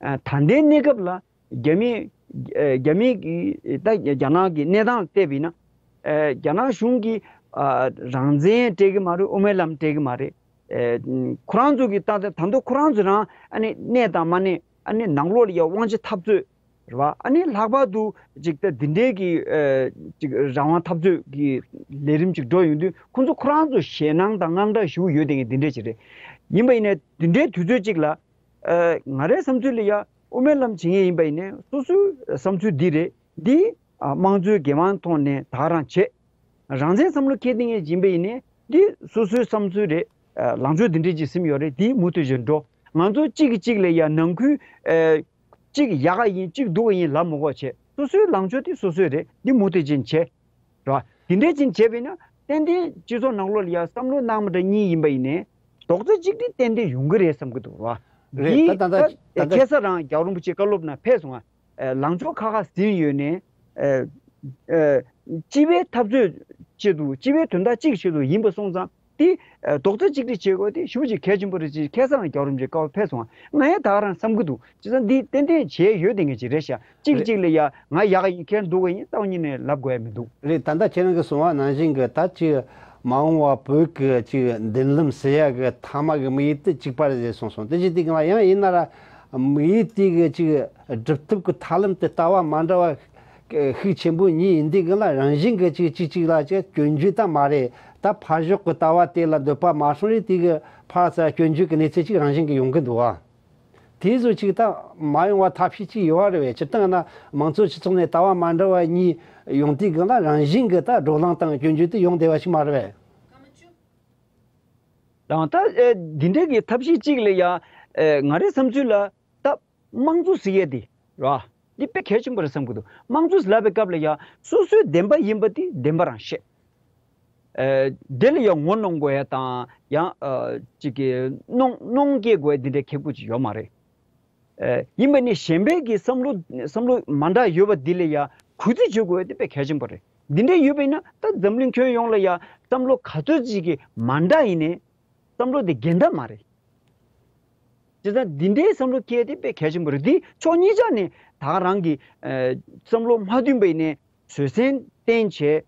ཨ་ད་ལྟའི་གནས་སྐབས་ལ་རྒྱ་མི་ཨ་རྒྱ་མི་གི་ད་རྒྱ་ནག་གི་གནས་སྟངས་བལྟས་པ་ཡིན་ན། ཨ་རྒྱ་ནག་གཞུང་གིས་ཨ་རང་བཙན་སྤྲད་ཀྱི་མ་རེད། དབུ་མའི་ལམ་སྤྲད་ཀྱི་མ་རེད། ཨ་ཁོ་རང་ཚོ་གི་ད་ད་ད་དུང་ཁོ་རང་ཚོ་རང་ཨ་ནི་གནས་དང་མ་གནས། ཨ་ནི་ནང་ལོགས་ལ་ཡ་དབང་ཆ་འཐབ་རྩོད་རེད་བ། ཨ་ནི་ལྷག་པར་དུ་ཅིག་ད་འདི་འདྲའི་གི་ཨ་ཅིག་རང་དབང་འཐབ་རྩོད་ཀྱི་ལས་རིམ་ཅིག་འགྲོ་ཡོང་དུས། ཁོང་ཚོ་ཁོ་རང་ཚོ་ཞེད་སྣང་དང་དངངས་སྐྲག་ཞེ་པོ་ཡོད་བསྡད་མཁན་འདི་འདྲ་ཅིག་རེད། ཡིན་པ་ཡིན་ནའི་འདི་འདྲའི་དུས་ཚོད་ཅིག་ལ་ཨ་ང་རའི་བསམ་ཚུལ་ལ་ཡ་དབུ་མའི་ལམ་བྱེད་མཁན་ཡིན་པ་ཡིན་ནའི་སོ་སོའི་བསམ་ཚུལ་འདི་རེད། འདི་ཨ་དམངས་གཙོའི་འགན་དབང་ཐོག་ནས་ད་ག་རང་བྱེད། རང་བཙན་བསམ་བློ་འཁྱེར་བསྡད་མཁན་ཡིན་པ་ཡིན་ནའི་འདི་སོ་སོའི་བསམ་ཚུལ་རེད། ཨ་ལངས་ཕྱོགས་འདི་འདྲའི་ཅིག་ཟིན་ཡོད་རེད། འདི་མུ་མཐུད་བཞིན་འགྲོ། ང་ཚོ་གཅིག་གིས་གཅིག་ལ་ཡ་ནང་ཁུལ་ཨ་གཅིག་ཡག་ག་ཡིན་གཅིག་སྡུག་ག་ཡིན་ལབ་མི་དགོས་བྱས། སོ་སོའི་ལངས་ཕྱོགས་དེ་སོ་སོའི་རེད། འདི་མུ་མཐུད་ཅིག་བྱས། རེད་བ། དེ་འདྲས་ཅིག་བྱས་པས་ན་ཏན་ཏན་སྤྱི་ཚོགས་ནང་ལོགས་ལ་ཡ་བསམ་བློ་གནང་མི་འདྲ་གཉིས་ཡིན་པ་ཡིན་ནའི་རྡོག་རྩ་གཅིག་སྒྲིལ་ཏན་ཏན་ཡོང་གི་རེད་བསམ་གྱི་འདུག་རེད་བ། རེད། འདི་ད་ད་ད་ད་ད་ཁ་སང་རང་རྒྱལ་བ་རིན་པོ་ཆེ་བཀའ་སློབ་ནང་ཕེབས་སོང་ང་། ཨ་ལངས་ཕྱོགས་ཁ་ཁ་ཟིན་ཡོད་ནའི་ཨ་ཨ་སྤྱི་པའི་འཐབ་རྩོད་ཆེད་དུ། སྤྱི་པའི་དོན་དག་གཅིག་ཆེད་དུ་ཡིན་པ་སོང་ཙང་། དེ་ཨ་རྡོག་རྩ་གཅིག་སྒྲིལ་བྱེད་དགོས་དེ་ཞེ་པོ་ཅིག་གལ་ཆེན་པོ་རེད་ཅེས་ཁ་སང་རྒྱལ་བ་རིན་པོ་ཆེ་བཀའ་ཕེབས་སོང་ང་། ང་ཡང་ད་ག་རང་བསམ་གྱི་འདུག་བྱས་ཙང་འདི་ཏན་ཏན་བྱས་ཡོད་བསྡད་མཁན་ཅིག་རེད་ཤག་གཅིག་གིས་གཅིག་ལ་ཡ་ང་ཡག་ག་ཡིན། ཁྱེད་རང་སྡུག་ག་ཡིན་རྩ་བ་ཉིད་ནས་ལབ་དགོས་ཡ་མི་འདུག་རེད། ད་ལྟ་ཁྱེད་རང་གིས་གསུངས་པ་ནང་བཞིན་གྱི་ད་ཅིག་མ་འོངས་པ་བོད་ཀྱི་ཅིག་མདུན་ལམ་ཟེར་ཡ་གི་མཐའ་མ་གི་དམིགས་ཡུལ་དེ་གཅིག་པ་རེད་ཟེར་གསུངས་སོང་། དེ་བྱེད་དུས་སྒང་ལ་ཡང་ཡིན་ན་ར་དམིགས་ཡུལ་དེ་གི་ཅིག་སྒྲུབ་ཐབས་ཀྱི་ཐབས་ལམ་དེ་ལྟ་བ་མ་འདྲ་བ་ཤུགས་ཆེན་པོ་གཉིས་ཡིན་དུས་སྒང་ལ་རང་བཞིན་གྱི་ཅིག་གཅིག་གཅིག་ལ་ཅིག་སྐྱོན་བརྗོད་ད་མ་རེད། ད་ཕར་ཕྱོགས་ཀྱི་ལྟ་བ་དེ་ལ་འདོད་པ་མ་སོང་རེད། དེ་གི་ཕར་ཚུར་སྐྱོན་བརྗོད་ཀྱི་གནས་ཚུལ་ཅིག་རང་བཞིན་གྱིས་ཡོང་གི་འདུག་བ། དེ་ཚོ་ཅིག་ད་མ་ཡོང་བ་ཐབས་ཤེས་ཅིག་ཡོད་རེད་བས། སྤྱིར་བཏང་ན་མང་གཙོའི་སྤྱི་ཚོགས་ནས་ལྟ་བ་མ་འདྲ་བ་གཉིས་ཡོང་དུས་སྒང་ལ་རང་བཞིན་གྱིས་ད་བགྲོ་གླེང་དང་སྐྱོན་བརྗོད་དེ་ཡོང་བསྡད་པ་ཞིག་མ་རེད་བས། དང་ད་ཨེ་འདི་འདྲའི་གི་ཐབས་ཤེས་གཅིག་ལ་ཡ། ཨེ་ང་རའི་བསམ་ཚུལ་ལ་ད་དམངས་གཙོ་ཟེར་ཡས་དེ་ར། འདི་དཔེ་གལ་ཆེན་པོ་རེད་བསམ་གི་འདུག་དམངས་གཙོ་ལབ་པའི་སྐབས་ལ་ཡ་སོ་སོའི་བདེན་པ་ཡིན་པ་དེ་བདེན་པ་རང་བཤད། ཨེ་དེ་ལ་ཡ་ངོ་གནོང་དགོས་ཡ་དང་ཡང་ཨ་ཅིག་གི་གནོང་གནོང་སྐྱེལ་དགོས་ཡ་འདི་འདྲའི་ཁེ་པོ་ཅིག་ཡོད་མ་རེད། ཨེ་ཡིན་པ་ནི་གཞན་པའི་གི་བསམ་བློ་བསམ་བློ་མ་འདྲ་ཡོད་པ་འདི་ལ་ཡ་གུས་བརྩི་བྱེད་དགོས་ཡ་དེ་དཔེ་གལ་ཆེན་པོ་རེད། འདི་འདྲ་ཡོད་པ་ཡིན་ན་ད་འཛམ་གླིང་ཁྱོན་ཡོངས་ལ་ཡ་བསམ་བློ་ག་ཚོད་ཅིག་གི་མ་འདྲ་ཡིན་ནའི་བསམ་བློ་དེ་འགལ་ཟླ་མ་རེད། བྱས་ཙང་འདི་འདྲའི་བསམ་བློ་སྐྱེ་དེ་དཔེ་གལ་ཆེན་པོ་རེད། འདི་ཕྱོགས་གཉིས་ཆ་ནས་ད་ག་རང་གི་ཨེ་བསམ་བློ་མ་མཐུན་པ་ཡིན་ནའི་བཟོད་བསྲན་བསྟེན་བྱས།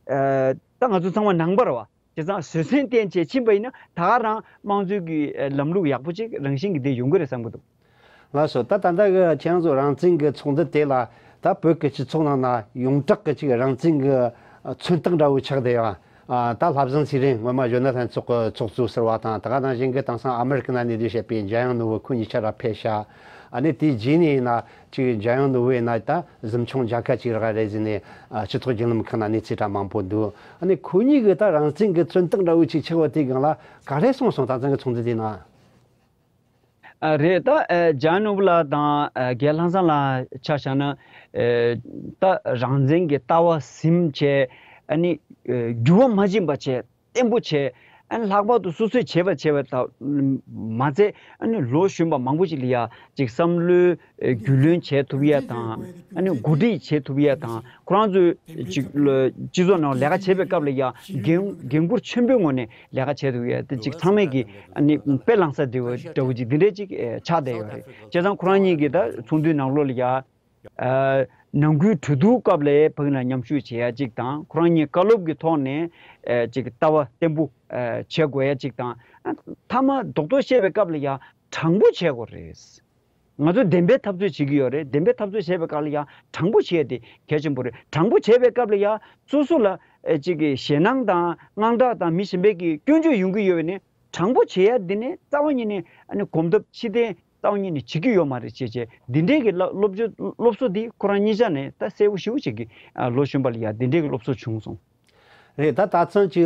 ཨེ་ད་ང་ཚོ་ཚང་མ་ནང་པ་རེད་བ། བྱས་ཙང་བཟོད་བསྲན་བསྟེན་བྱས་ཕྱིན་པ་ཡིན་ན་ད་ག་རང་དམངས་གཙོའི་གི་ཨེ་ལམ་ལུགས་ཡག་པོ་ཅིག་རང་བཞིན་གྱིས་འདི་ཡོང་གི་རེད་བསམ་གྱི་འདུག་ལགས་སོ། ད་ད་ལྟ་གི་ཁྱེད་རང་ཚོ་རང་བཙན་གྱི་ཚོགས་འདུ་དེ་ལ་ད་བོད་ཀྱི་སྤྱི་ཚོགས་ནང་ན་ཡོངས་གྲགས་ཀྱི་ཅིག་རང་བཙན་གྱི་མཚོན་རྟགས་འདྲ་བོ་ཆགས་བསྡད་ཡོད། ཨ་ད་ལྷ་བཟང་ཚེ་རིང་སྔོན་མ་གཞོན་ནུ་ལྷན་ཚོགས་ཀྱི་ཚོགས་གཙོ་ཟུར་པ་དང་། ད་ག་ནང་བཞིན་གྱི་དེང་སང་ཨ་མི་རི་ཀ་ནང་གནས་སྡོད་བྱེད་པའི་འཇམ་དབྱངས་ནོར་བུ་ཁོང་གཉིས་ཆ་ར་ཕེབས་ཤག་ཨ་ནི་དེའི་རྗེས་ནས་ཡིན་ན་ཅིག་འཇམ་དབྱངས་ནོར་བུ་ཡིན་ན་ད་གཟིམ་ཆུང་མཇལ་ཁ་ཅིག་རག་རེད་ཟེར་ནས་ཨ་སྤྱི་ཚོགས་བརྒྱུད་ལམ་ཁག་ན་གནས་ཚུལ་འདྲ་མང་པོ་འདུག་ཨ་ནི་ཁོ་གཉིས་ཀྱིས་ད་རང་བཙན་གྱི་མཚོན་རྟགས་འདྲ་བོ་ཅིག་ཆགས་པ་དེའི་སྒང་ལ་ག་རེ་གསུངས་སོང་། ད་ཐེངས་ཀྱི་ཚོགས་འདུ་དེའི་ནང་། ཨ་རེད། ད་ཨ་འཇམ་དབྱངས་ནོར་བུ་ལགས་དང་ཨ་རྒན་ལྷ་བཟང་ལགས་ཆ་བཞག་ན། ཨ་ད་རང་བཙན་གྱི་ལྟ་བ་ཟིན་བྱས། ཨ་ནི་ཨ་འགྱུར་བ་མ་ཕྱིན་པ་བྱས། བརྟན་པོ་བྱས། ཨ་ནི་ལྷག་པར་དུ་སོ་སོས་བྱས་པ་བྱས་པ་དང་མ་ཚད། ཨ་ནི་ལོ་གཞོན་པ་མང་པོ་ཞིག་ལ་ཡ་ཅིག་བསམ་བློའི་ཨ་རྒྱུས་ལོན་བྱེད་ཐུབ་ཡ་དང་། ཨ་ནི་འགོ་ཁྲིད་བྱེད་ཐུབ་ཡ་དང་། ཁོ་རང་ཚོས་ཅིག་ལ་སྤྱི་ཚོགས་ནང་ལས་ཀ་བྱེད་པའི་སྐབས་ལ་ཡ་འགན་འགན་འཁུར་ཆེན་པོའི་ངང་ནས་ལས་ཀ་བྱེད་ཐུབ་ཡ་དེ་ཅིག་ཚང་མས་ཀྱི་ཨ་ནི་དཔེ་བླངས་ས་དེ་འདྲ་བོ་ཅིག་འདི་འདྲས་ཅིག་ཨེ་ཆགས་བསྡད་ཡོད་རེད། བྱས་ཙང་ཁོ་རང་གཉིས་ཀྱིས་ད་ཚོགས་འདུའི་ནང་ལོགས་ལ་ཡ་ཨ་ནང་ཁུལ་གྲོས་བསྡུར་སྐབས་ལ་ཕ་གི་ན་མཉམ་ཞུགས་བྱེད་ཡ་ཅིག་དང་། ཁོ་རང་གཉིས་བཀའ་སློབ་ཀྱི་ཐོག་ནས་ཨེ་ཅིག་ལྟ་བ་བརྟན་པོ་ཨེ་བྱེད་དགོས་ཡ་ཅིག་དང་། ཨ་མཐའ་མ་རྡོག་རྡོག་བཤད་པའི་སྐབས་ལ་ཡ་དྲང་པོ་བྱེད་དགོས་རེད། ང་ཚོ་བདེན་པའི་འཐབ་རྩོད་བྱེད་ཀྱི་ཡོད་རེད། བདེན་པའི་འཐབ་རྩོད་བྱེད་པའི་སྐབས་ལ་ཡང་དྲང་པོ་བྱེད་ཡ་དེ་གལ་ཆེན་པོ་རེད། དྲང་པོ་བྱེད་པའི་སྐབས་ལ་ཡང་སོ་སོ་ལ་ཨེ་ཅིག་གི་ཞེད་སྣང་དང་དངངས་སྐྲག་དང་མི་གཞན་པའི་གི་སྐྱོན་བརྗོད་ཡོང་གི་ཡོད་པ་ནི། དྲང་པོ་བྱེད་ཡ་འདི་ནི་རྩ་བ་ཉིད་ནས་ཨ་ནི་གོམ་སྟབས་ཕྱིར་འཐེན་རྩ་བ་ཉིད་ནས་བྱེད་ཀྱི་ཡོད་མ་རེད་ཅེས་བྱས། འདི་འདྲའི་གི་སློབ་སློབ་སྦྱོང་སློབ་གསོ་འདི་ཁོ་རང་གཉིས་ཆ་ནས་ད་གསལ་པོ་ཞེ་པོ་ཅིག་གི་ཨ་ལོ་གཞོན་པ་ལ་ཡ་འདི་འདྲའི་གི་སློབ་གསོ་བྱུང་སོང་། རེད། ད་ད་ཐེངས་ཀྱི་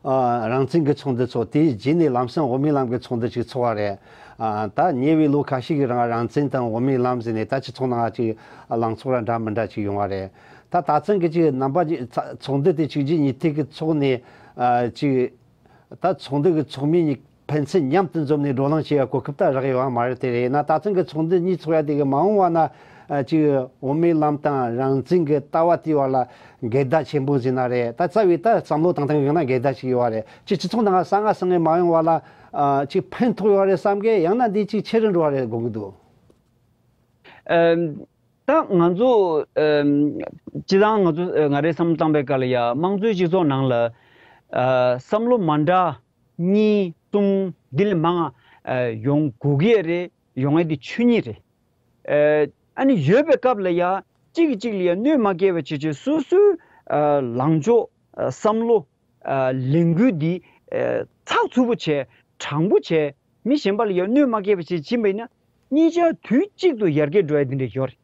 ཨ་རང་བཙན་གྱི་ཚོགས་འདུ་ཚོགས། དེའི་རྗེས་ནས་ལམ་སང་འོས་མིའི་ལམ་གྱི་ཚོགས་འདུ་ཅིག་ཚོགས་པ་རེད། ཨ་ད་ཉེ་བའི་ལོ་ཁ་ཤས་ཀྱི་རིང་རང་བཙན་དང་འོས་མིའི་ལམ་ཟེར་ནས་ད་སྤྱི་ཚོགས་ནང་ཅིག་ལངས་ཕྱོགས་ར་འདྲ་མི་འདྲ་ཅིག་ཡོང་བ་རེད། ད་ད་ཐེངས་ཀྱི་ཅིག་རྣམ་པ་ཅིག་ཚ་ཚོགས་འདུ་དེ་གཅིག་བརྒྱད་ཉིས་བརྒྱ་གི་ཚོགས་ནས་ཨ་ཅིག་ད་ཚོགས་འདུ་གི་ཚོགས་མི་གཉིས་ཕན་ཚུན་མཉམ་དུ་འཛོམས་ནས་བགྲོ་གླེང་བྱེད་ཡ་གོ་སྐབས་ད་རག་ཡོད་པ་མ་རེད། དེ་རེད་ན་ད་ཐེངས་ཀྱི་ཚོགས་འདུ་གཉིས་ཚོགས་ཡ་དེ་གི་མ་འོངས་པ་ན་ཨ་ཅིག་འོས་མིའི་ལམ་དང་རང་བཙན་གྱི་ལྟ་བ་དེའི་བར་ལ་འགལ་ཟླ་ཆེན་པོ་ཟེར་ན་རེད། ད་རྩ་བའི་ད་བསམ་བློ་བཏང་སྟངས་ཡིན་ན་འགལ་ཟླ་ཞིག་ཡོད་པ་རེད། ཅིག་སྤྱི་ཚོགས་ནང་གསང་སྔགས་སང་ངེ་མ་ཡོང་བ་ལ་ཨ་ཅིག་ཕན་ཐོགས་ཡོད་པ་རེད་བསམ་གི། ཡང་ན་འདི་ཅིག་ཆེ་རུ་འགྲོ་བ་རེད་དགོངས་ཀྱི་འདུག་ཨམ། ད་ང་ཚོ་ཨམ། སྤྱི་བཏང་ང་ཚོ་ཨ་ང་རའི་བསམ་བློ་བཏང་པའི་སྐབས་ལ་ཡ་དམངས་གཙོའི་སྤྱི་ཚོགས་ནང་ལ་ཨ་བསམ་བློ་མ་འདྲ་གཉིས་གསུམ་འདི་ལས་མང་ཨ་ཡོང་དགོས་ཀྱི་རེད། ཡོང་ཡ་དེ་ཆོས་ཉིད་རེད། ཨ་ཨ་ནི་ཡོད་པའི་སྐབས་ལ་ཡ་གཅིག་གིས་གཅིག་ལ་ཡ་གནོད་མ་སྐྱེལ་བ་བྱེད་ཆེད་སོ་སོའི་ཨ་ལངས་ཕྱོགས་ཨ་བསམ་བློ་ཨ་ལས་འགུལ་འདི་ཨ་ཚགས་ཚུད་པོ་བྱས། དྲང་པོ་བྱས། མི་གཞན་པ་ལ་ཡང་གནོད་མ་སྐྱེལ་བ་ཞིག་ཕྱིན་པ་ཡིན་ན། གཉིས་ཆ་དུས་གཅིག་ཏུ་ཡར་རྒྱས་འགྲོ་ཡ་འདི་འདྲ་ཡོད་རེད།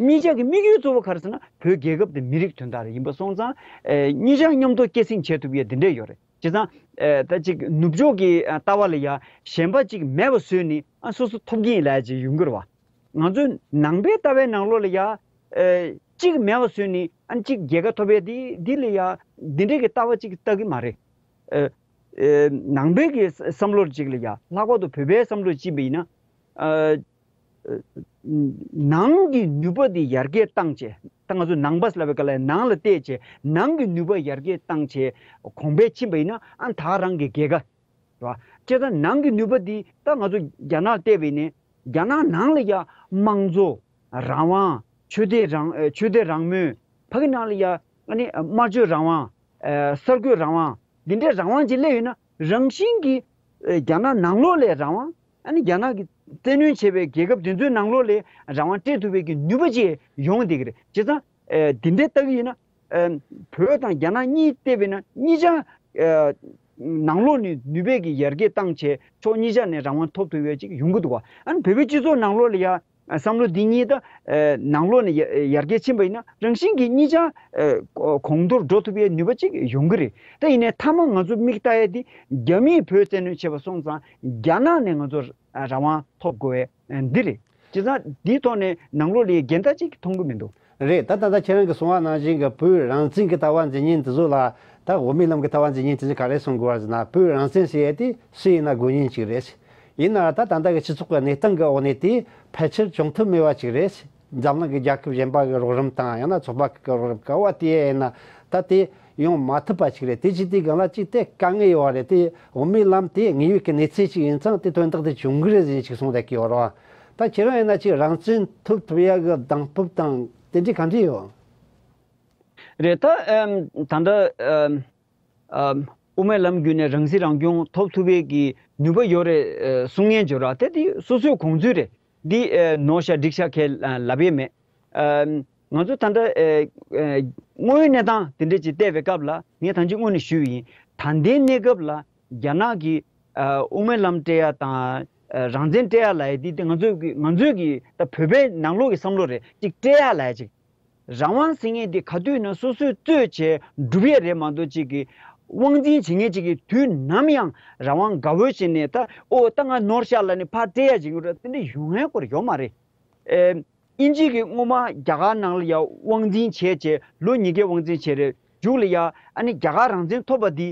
གཉིས་ཆ་གི་དམིགས་ཡུལ་གཙོ་བོ་ག་རེ་ཟེར་ན་བོད་རྒྱལ་ཁབ་དེ་མི་རིགས་དོན་དག་རེད། ཡིན་པ་སོང་ཙང་ཨེ་གཉིས་ཆ་མཉམ་དུ་སྐྱེད་སྲིང་བྱེད་ཐུབ་ཡ་འདི་འདྲ་ཡོད་རེད། བྱས་ཙང་ཨེ་ད་ཅིག་ནུབ་ཕྱོགས་ཀྱི་ཨ་ལྟ་བ་ལ་ཡ་གཞན་པ་ཅིག་མེད་པ་བཟོས་ནས་ཨ་སོ་སོ་ཐོབ་ཀྱི་ཡིན་ལབ་ཡ་ཅིག་ཡོང་གི་རེད་བ། ང་ཚོའི་ནང་པའི་ལྟ་བའི་ནང་ལོགས་ལ་ཡ། ཨེ་གཅིག་མེད་པ་བཟོས་ནས་ཨ་གཅིག་རྒྱལ་ཁ་ཐོབ་ཡས་འདི་འདི་ལ་ཡ་འདི་འདྲའི་གི་ལྟ་བ་གཅིག་ལྟ་གི་མ་རེད། ཨེ་ཨེ་ནང་པའི་གི་བསམ་བློ་གཅིག་ལ་ཡ་ལྷག་པར་དུ་བོད་པའི་བསམ་བློ་གཅིག་པ་ཡིན་ན། ཨེ་ནང་གི་ནུས་པ་འདི་ཡར་རྒྱས་བཏང་བྱས། ད་ང་ཚོ་ནང་པ་ལབ་པའི་སྐབས་ལ་ནང་ལ་བལྟས་བྱས་ནང་གི་ནུས་པ་ཡར་རྒྱས་བཏང་བྱས་གོང་འཕེལ་ཕྱིན་པ་ཡིན་ན་ཨ་ད་རང་གི་རྒྱལ་ཁ། རེད་བ། བྱས་ཙང་ནང་གི་ནུས་པ་འདི་ད་ང་ཚོ་རྒྱ་ནག་བལྟས་པ་ཡིན་ནའི་རྒྱ་ནག་ནང་ལ་ཡ་དམངས་གཙོ། རང་དབང་། ཆོས་དད་རང་ཨེ་ཆོས་དད་རང་མོས། ཕ་གི་ནང་ལ་ཡ་ཨ་ནི་སྨྲ་བརྗོད་རང་དབང་། ཨེ་གསར་འགོད་རང་དབང་། འདི་འདྲའི་རང་དབང་ཅིག་སླེབས་ཡོད་ན་རང་བཞིན་གྱིས་ཨེ་རྒྱ་ནག་ནང་ལོགས་ལ་རང་དབང་། ཨ་ནི་རྒྱ་ནག་གིས་བཙན་གནོན་བྱས་པའི་རྒྱལ་ཁབ་དེ་ཚོའི་ནང་ལོགས་ལ་རང་དབང་སྤྲད་ཐུབ་པའི་གི་ནུས་པ་ཅིག་ཡོང་བསྡད་ཀྱི་རེད། བྱས་ཙང་ཨེ་འདི་འདྲའི་ལྟ་གི་ཡིན་ན། ཨ་བོད་དང་རྒྱ་ནག་གཉིས་བལྟས་པས་ན་གཉིས་ཆ་ཨ་ནང་ལོགས་ནས་ནུས་པའི་གི་ཡར་རྒྱས་བཏང་བྱས་ཕྱོགས་གཉིས་ཆ་ནས་རང་དབང་ཐོབ་ཐུབ་ཡོད་ཅིག་ཡོང་གི་འདུག་བ། ཨ་ནི་བོད་པའི་སྤྱི་ཚོགས་ནང་ལོགས་ལ་ཡ་བསམ་བློ་འདི་གཉིས་ད་ནང་ལོགས་ནས་ཡར་རྒྱས་ཕྱིན་པ་ཡིན་ན་རང་བཞིན་གྱིས་གཉིས་ཆ་གོང་མཐོར་འགྲོ་ཐུབ་པའི་ནུས་པ་ཅིག་ཡོང་གི་རེད། ད་ཡིན་ནའི་མཐའ་མ་ང་ཚོ་མིག་ལྟ་ཡ་དེ་རྒྱ་མིས་བོད་བཙན་གནོན་བྱས་པ་སོང་ཙང་རྒྱ་ནག་ནས་ང་ཚོ་རང་དབང་ཐོབ་དགོས་པའི་འདི་རེད། བྱས་ཙང་འདིའི་ཐོག་ནས་ནང་ལོགས་ལ་འགལ་ཟླ་ཅིག་མཐོང་གི་མི་འདུག་རེད། ད་ད་ལྟ་ཁྱེད་རང་གིས་གསུངས་པ་ནང་བཞིན་གྱི་བོད་རང་བཙན་གྱི་ལྟ་བ་འཛིན་མཁན་དེ་ཚོ་ལ་ད་དབུ་མའི་ལམ་གྱི་ལྟ་བ་འཛིན་མཁན་དེ་ཚོས་ག་རེ་གསུང་དགོས་པ་ཟེར་ན། བོད་རང་བཙན་ཟེར་ཡས་དེ་སུ་ཡིན་ན་དགོས་མཁན་ཅིག་རེད། ཡིན་ན་ད་ད་ལྟ་གི་སྤྱི་ཚོགས་ཀྱི་གནས་སྟངས་ཀྱི་འོག་ནས་དེ་ཕལ་ཆེར་བྱུང་ཐབས་མེད་པ་ཅིག་རེད། འཛམ་གླིང་གི་རྒྱལ་ཁབ་གཞན་པ་གི་རོགས་རམ་དང་ཡང་ན་ཚོགས་པ་ཁག་གི་རོགས་རམ་ག་བ་དེ་ཡིན་ན་ད་དེ་ཡོང་མ་ཐུབ་པ་ཅིག་རེད། དེ་ཅི་དེ་སྒང་ལ་ཅིག་དེ་དཀའ་ངལ་ཡོད་པ་རེད། དེ་དབུ་མའི་ལམ་དེ་དངོས་ཡོད་ཀྱི་གནས་ཚུལ་ཅིག་ཡིན་ཙང་དེ་དོན་དག་དེ་བྱུང་གི་རེད་ཟེར་ཅིག་གསུངས་བསྡད་ཀྱི་ཡོད་རེད། ད་ཁྱེད་རང་ཡིན་ན་ཅིག་རང་བཙན་ཐོབ་ཐུབ་ཡག་གི་གདེང་སྤོབས་དང་དེ་འདྲའི་ག་འདྲ་ཡོད། རེད། ད་ཨམ་ད་ལྟ་ཨམ་ཨམ་དབུ་མའི་ལམ་བརྒྱུད་ནས་རང་སྲིད་རང་སྐྱོང་ཐོབ་ཐུབ་པའི་གི་ནུས་པ་ཡོད་རེད་ཨ་གསུང་མཁན་བྱོས་ར། དེ་དེ་སོ་སོའི་དགོངས་ཚུལ་རེད། འདི་ཨ་ནོར་ཤག་འགྲིག་ཤག་ཁས་ལབ་ཡས་མེད། ཨམ་ང་ཚོ་ད་ལྟ་ཨ་ཨ་དངོས་ཡོད་གནས་སྟངས་དེ་འདྲ་ཅིག་བལྟས་པའི་སྐབས་ལ་ངས་ད་ཅི་སྔོན་ནས་ཞུས་པ་ཡིན། ད་ལྟའི་གནས་སྐབས་ལ་རྒྱ་ནག་གི་ཨ་དབུ་མའི་ལམ་སྤྲད་ཡ་དང་ཨ་རང་བཙན་སྤྲད་ཡ་ལབ་ཡ་འདི་དེ་ང་ཚོའི་གི་ང་ཚོའི་གི་ད་བོད་པའི་ནང་ལོགས་ཀྱི་བསམ་བློ་རེད། ཅིག་སྤྲད་ཡ་ལབ་ཡ་ཅིག་རང་དབང་ཟེར་མཁན་དེ་ག་དུས་ན་སོ་སོས་རྩོད་བྱས་སྒྲུབ་ཡས་རེད་མ་གཏོགས་ཅིག་གི་དབང་འཛིན་བྱེད་མཁན་ཅིག་གི་དུས་ནམ་ཡང་རང་དབང་དགའ་བོ་བྱས་ནས་ད་ཨོ་ད་ང་ནོར་ཤག་ལབ་ནས་ཕར་སྤྲད་ཡ་བྱེད་ཀྱི་རེད། དེ་འདྲ་ཡོང་ཡ་སྐོར་ཡོད་མ་རེད། ཨེ་དབྱིན་ཇི་གི་སྔོན་མ་རྒྱ་གར་ནང་ལ་ཡ་དབང་འཛིན་བྱས་བྱས་ལོ་ཉིས་བརྒྱའི་དབང་འཛིན་བྱས་རེད། མཇུག་ལ་ཡ་ཨ་ནི་རྒྱ་གར་རང་བཙན་ཐོབ་པ་འདི་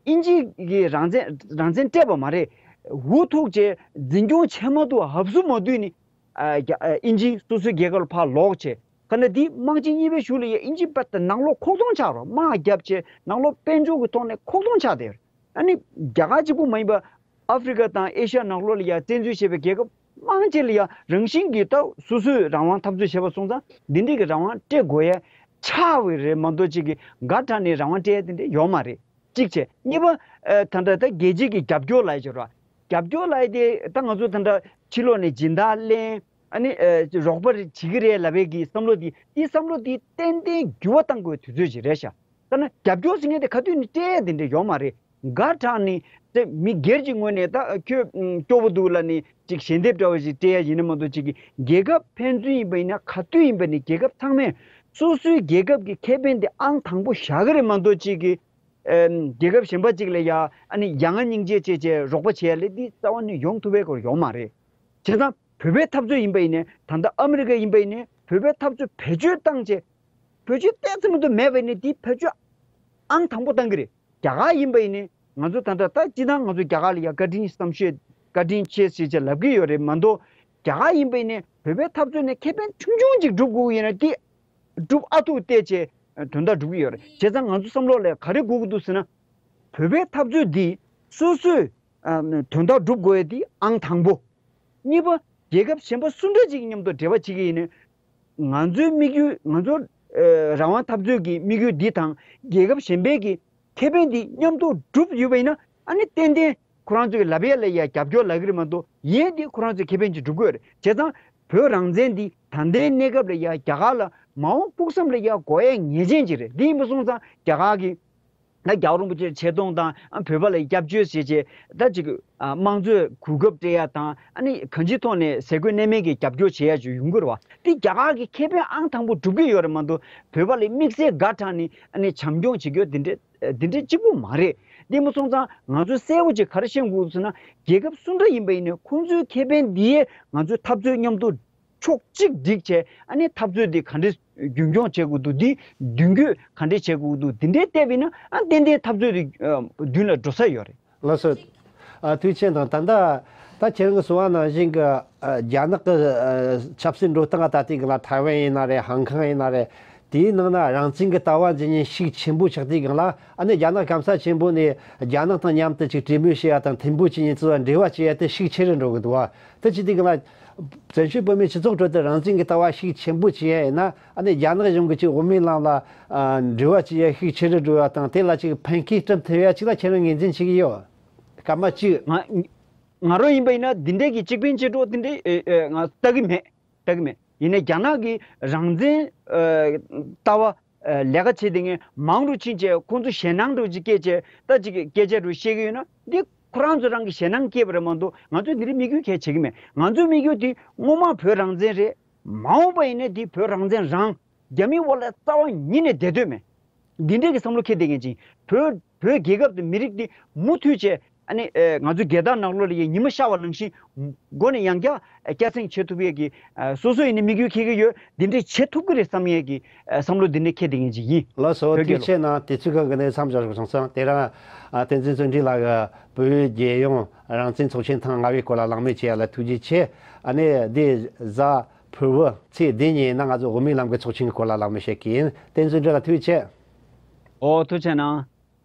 དབྱིན་ཇི་གི་རང་བཙན་རང་བཙན་སྤྲད་པ་མ་རེད། འུ་ཐུག་བྱས་འཛིན་སྐྱོང་བྱས་མ་ཐུབ་ཧབ་སུ་མ་བསྡུས་ནས་ཨ་རྒྱ་ཨ་དབྱིན་ཇི་སོ་སོའི་རྒྱལ་ཁབ་ལ་ཕར་ལོག་བྱས། ཁ་ན་འདི་དམག་ཆེན་གཉིས་པའི་གཞུག་ལ་ཡ་དབྱིན་ཇི་པ་ད་ནང་ལོགས་ཁོག་སྟོང་ཆགས་རོགས་དམག་བརྒྱབ་བྱས་ནང་ལོགས་དཔལ་འབྱོར་གྱི་ཐོག་ནས་ཁོག་སྟོང་ཆགས་བསྡད་ཡོད། ཨ་ནི་རྒྱ་གར་གཅིག་པུ་མ་ཡིན་པ་ཨ་ཧྥི་རི་ཀ་དང་ཨེ་ཤ་ཡ་ནང་ལོགས་ལ་ཡ་བཙན་འཛུལ་བྱས་པའི་རྒྱལ་ཁབ་མང་ཆེ་ལ་ཡ་རང་བཞིན་གྱིས་ད་སོ་སོས་རང་དབང་འཐབ་རྩོད་བྱས་པ་སོང་ཙང་འདི་འདྲས་ཀྱི་རང་དབང་སྤྲད་དགོས་ཡ་ཆགས་པ་རེད་མ་གཏོགས་ཅིག་གི་དགའ་དྲགས་ནས་རང་དབང་སྤྲད་ཡ་དེ་འདྲས་ཡོད་མ་རེད། གཅིག་བྱས། གཉིས་པ། ཨ་ད་ལྟ་ད་རྒྱལ་སྤྱི་གི་རྒྱབ་སྐྱོར་ལབ་ཡ་ཅིག་རེད་བ། རྒྱབ་སྐྱོར་ལབ་ཡ་དེ་ད་ང་ཚོ་ད་ལྟ་ཕྱི་ལོགས་ནས་སྦྱིན་བདག་ལེན། ཨ་ནི་ཨ་རོགས་པ་རེ་བྱེད་ཀྱི་རེད་ལབ་པའི་གི་བསམ་བློ་དེ་དེ་བསམ་བློ་དེ་ཏན་ཏན་འགྱུར་བ་གཏང་དགོས་དུས་ཚོད་ཅིག་རེད་ཤག་ད་ནི་རྒྱབ་སྐྱོར་ཟེར་མཁན་དེ་ག་དུས་ནས་སྤྲད་ཡ་དེ་འདྲ་ཡོད་མ་རེད། དགའ་དྲགས་ནས་དེ་མི་སྒེར་གྱི་ངོས་ནས་ད་ཁྱོད་སྐྱོ་པོ་འདུག་ལབ་ནས་ཅིག་ཞལ་འདེབས་འདྲ་བ་ཞིག་སྤྲད་ཡ་ཡིན་ན་མ་གཏོགས་ཅིག་གི་རྒྱལ་ཁབ་ཕན་ཚུན་ཡིན་པ་ཡིན་ན་ག་དུས་ཡིན་པ་ནས་རྒྱལ་ཁབ་ཚང་མས་སོ་སོའི་རྒྱལ་ཁབ་ཀྱི་ཁེ་ཕན་དེ་ཨང་དང་པོ་བཞག་གི་རེད་མ་གཏོགས་ཅིག་གི་ཨེམ། རྒྱལ་ཁབ་གཞན་པ་གཅིག་ལ་ཡ་ཨ་ནི་ཡ་ང་སྙིང་རྗེ་བྱས་བྱས་རོགས་པ་བྱས་ལས་འདི་རྩ་བ་ནས་ཡོང་ཐུབ་པའི་སྐོར་ཡོང་མ་རེད། བྱས་ཙང་བོད་པའི་འཐབ་རྩོད་ཡིན་པ་ཡིན་ནའི་ད་ལྟ་ཨ་མི་རི་ཀ་ཡིན་པ་ཡིན་ནའི་བོད་པའི་འཐབ་རྩོད་བེད་སྤྱོད་བཏང་བྱས་བེད་སྤྱོད་ཏོག་ཙམ་མ་གཏོགས་མེད་པ་ཡིན་ནའི་འདི་བེད་སྤྱོད་ཨང་དང་པོ་བཏང་གི་རེད། རྒྱ་གར་ཡིན་པ་ཡིན་ནའི་ང་ཚོ་ད་ལྟ་ད་སྤྱིར་བཏང་ང་ཚོ་རྒྱ་གར་ལ་ཡ་བཀའ་དྲིན་བསམ་ཤེས་བཀའ་དྲིན་ཆེ་ཞེས་བྱས་ལབ་ཀྱི་ཡོད་རེད་མ་གཏོགས་རྒྱ་གར་ཡིན་པ་ཡིན་ནའི་བོད་པའི་འཐབ་རྩོད་ནས་ཁེ་ཕན་ཆུང་ཆུང་ཅིག་སྒྲུབ་དགོས་ཀྱི་ཡིན་ན་འདི་སྒྲུབ་ཨ་ཐུག་བལྟས་བྱས་དོན་དག་སྒྲུབ་ཀྱི་ཡོད་རེད། བྱས་ཙང་ང་ཚོ་བསམ་བློ་ལ་ག་རེ་དགོས་ཀྱི་འདུག་ཟེར་ན། བོད་པའི་འཐབ་རྩོད་འདི་སོ་སོས་ཨ་དོན་དག་སྒྲུབ་དགོས་ཡ་འདི་ཨང་དང་པོ། གཉིས་པ། རྒྱལ་ཁབ་གཞན་པ་སུ་འདྲ་ཅིག་མཉམ་དུ་འབྲེལ་བ་བྱེད་ཀྱི་ཡིན་ན། ང་ཚོའི་དམིགས་ཡུལ་ང་ཚོ་ཨ་རང་དབང་འཐབ་རྩོད་ཀྱི་དམིགས་ཡུལ་འདི་དང་རྒྱལ་ཁབ་གཞན་པའི་གི་ཁེ་ཕན་འདི་མཉམ་དུ་སྒྲུབ་ཡོད་པ་ཡིན་ན་ཨ་ནི་ཏན་ཏན་ཁོ་རང་ཚོའི་ལབ་ཡ་ལ་ཡ་རྒྱབ་སྐྱོར་ལབ་ཀྱི་རེད་མ་གཏོགས་ཡིན་ཡ་འདི་ཁོ་རང་ཚོའི་ཁེ་ཕན་ཅིག་སྒྲུབ་དགོས་རེད། བྱས་ཙང་བོད་རང་བཙན་འདི་ད་ལྟའི་གནས་སྐབས་ལ་ཡ་རྒྱ་གར་ལ་མ་འོངས་ཕུགས་བསམ་ལ་ཡ་དགོས་ཡ་ངེས་ཅན་ཅིག་རེད། འདི་ཡིན་པ་སོང་ཙང་རྒྱ་གར་གི་ད་རྒྱལ་བ་རིན་པོ་ཆེ་ཆེ་མཐོང་དང་ཨ་བོད་པ་ལ་སྐྱབས་བཅོལ་ཟེར་བྱས་ད་ཅིག་ཨ་དམངས་གཙོའི་གོ་སྐབས་སྤྲད་ཡ་དང་ཨ་ནི་གང་ཅིའི་ཐོག་ནས་ཟས་གོས་གནས་མལ་གྱི་རྒྱབ་སྐྱོར་བྱེད་ཡ་ཅིག་ཡོང་གི་རེད་བ། འདི་རྒྱ་གར་གི་ཁེ་ཕན་ཨང་དང་པོ་སྒྲུབ་ཀྱི་ཡོད་རེད་མ་གཏོགས་བོད་པ་ལ་དམིགས་བསལ་དགའ་དྲགས་ནས་ཨ་ནི་བྱམས་སྐྱོང་བྱེད་རྒྱུ་འདི་འདྲ། འདི་འདྲ་གཅིག་པུ་མ་རེད། འདི་མ་སོང་ཙང་ང་ཚོས་གསལ་པོ་ཅིག་ག་རེ་ཤེས་དགོས་ཟེར་ན་རྒྱལ་ཁབ་སུ་འདྲ་ཡིན་པ་ཡིན་ནའི་ཁོང་ཚོའི་ཁེ་ཕན་འདིའི་ང་ཚོའི་འཐབ་རྩོད་མཉམ་དུ་ཕྱོགས་གཅིག་བསྒྲིགས་བྱས་ཨ་ནི་འཐབ་རྩོད་འདི་ག་འདྲས་རྒྱུན་འཁྱོངས་བྱེད་དགོས་འདུག་འདི་མདུན་སྐྱོད་ག་འདྲས་བྱེད་དགོས་འདུག་འདི་འདྲའི་བལྟས་པ་ཡིན་ན་ཨ་ཏན་ཏན་འཐབ་རྩོད་འདི་མདུན་ལ་འགྲོ་ས་ཡོད་རེད། ལགས་སོ། ཨ་ཐུགས་ཆེ་དང་ད་ལྟ་ད་ཁྱེད་རང་གི་གསུང་བ་ནང་བཞིན་གྱི་ཨ་རྒྱ་ནག་གི་ཨ་ཆབ་སྲིད་འགྲོ་སྟངས་ད་ལྟའི་གི་ལ་ཐའེ་ཝན་ཡིན་ན་རེད། ཧང་ཁང་ཡིན་ན་རེད། དེའི་ནང་ན་རང་བཙན་གྱི་ལྟ་བ་འཛིན་མཁན་ཤུགས་ཆེན་པོ་ཆགས་དུས་སྒང་ལ་ཨ་ནི་རྒྱ་ནག་སྐམ་ས་ཆེན་པོ་ནས་རྒྱ་ནག་དང་མཉམ་དུ་ཅིག་གྲོས་མོལ་བྱེད་ཡ་དང་མཐུན་པོ་བྱེད་མཁན་ཚོ་ལ་འབྲེལ་བ་བྱེད་ཡ་དེ་ཤུགས་ཆེ་རུ་འགྲོ་གི་འདུག་བ། དེ་བྱེད་དུས་སྒང་ལ་བཙན་བྱོལ་བོད་མིའི་སྤྱི་ཚོགས་ཁྲོད་དུ་རང་བཙན་གྱི་ལྟ་བ་ཤུགས་ཆེན་པོ་བྱེད་ཡ་ཡིན་ན་ཨ་ནི་རྒྱ་ནག་གཞུང་གི་ཅིག་དབུ་མའི་ལམ་ལ་ཨ་འབྲེལ་བ་བྱེད་ཡ་ཤུགས་ཆེ་རུ་འགྲོ་ཡ་དང་དེ་ལ་ཅིག་ཕན་ཁེ་བཀྲམ་ཐུབ་ཡ་ཅིག་ལ་ཁྱེད་རང་ངོས་འཛིན་བྱེད་ཀྱི་ཡོད། སྐར་མ་གཅིག་ང་ང་རང་ཡིན་པ་ཡིན་ན་འདི་འདྲའི་གི་གཅིག་ཕན་གཅིག་གྲོགས་འདི་འདྲའི་ཨེ་ཨེ་ང་ལྟ་གི་མེད། ལྟ་གི་མེད། ཡིན་ནའི་རྒྱ་ནག་གི་རང་བཙན་ཨ་ལྟ་བ་ ཨ་ལས་ཀ་བྱེད་དེ་ངས་མང་རུ་ཕྱིན་བྱས་ཁོང་ཚོ་ཞེད་སྣང་འདྲ་ཅིག་སྐྱེས་བྱས་ད་ཅིག་སྐད་ཆ་རུ་བཤད་ཀྱི་ཡོད་ན་འདི་ཁོ་རང་ཚོ་རང་གི་ཞེད་སྣང་སྐྱེས་པ་རེད་མ་གཏོགས་ང་ཚོས་འདི་རིགས་དམིགས་ཡུལ་གལ་བྱེད་ཀྱི་མེད། ང་ཚོའི་དམིགས་ཡུལ་དེ་སྔོན་མ་བོད་རང་བཙན་རེད། མ་འོངས་པ་ཡིན་ན་འདི་བོད་རང་བཙན་རང་རྒྱ་མིའི་འོག་ལ་རྩ་བ་ཉིད་ནས་བསྡད་འདོད་མེད། འདི་འདྲའི་གི་བསམ་བློ་འཁྱེར་བསྡད་མཁན་ཅིག་བོད་བོད་རྒྱལ་ཁབ་དང་མི་རིགས་འདི་མུ་མཐུད་བྱས་ཨ་ནི་ཨེ་ང་ཚོ་རྒྱལ་དར་ནག་ལོ་ལ་ཡི་ཉི་མ་ཤར་བ་ནང་བཞིན་མགོ་ནས་ཡང་བསྐྱར་སྐྱ་སེང་བྱེད་ཐུབ་ཡས་ཀྱི་ཨ་སོ་སོ་ཡིན་ནི་དམིགས་ཡུལ་འཁྱེར་གི་ཡོད། འདི་འདྲའི་བྱེད་ཐུབ་ཀྱི་རེད་བསམ་ཡས་ཀྱི་ཨ་བསམ་བློ་འདི་འདྲ་འཁྱེར་བསྡད་མཁན་ཅིག་ཡིན། ལགས་སོ། བོད་རྒྱལ་ཐུགས་རྗེ་ཆེ་གནང་། དུས་ཚོད་ཁག་གི་གནས་མཚམས་འཇོག་སོང་ཙང་དེ་རིང་ཨ་བསྟན་འཛིན་བརྩོན་འགྲུས་ལགས་ཀྱིས་བོད་རྒྱལ་ཡོངས་རང་བཙན་ཚོགས་ཆེན་ཐེངས་ལྔ་པའི་སྐོར་ལ་གླེང་མོལ་བྱས་ཡ་ལ་ཐུགས་རྗེ་ཆེ། ཨ་ནི་འདི་གཟའ་ཕུར་བུ་ཚེས་བདུན་ཉིན་ཡིན་ན་ང་ཚོ་དབུ་མའི་ལམ་གྱི་ཚོགས་ཆེན་གྱི་སྐོར་ལ་གླེང་མོལ་བྱེད་ཀྱི་ཡིན། བསྟན་འཛིན་བརྩོན་འགྲུས་ལགས་ཐུགས་རྗེ་ཆེ། ཨོ་ཐུགས་རྗེ་གནང་།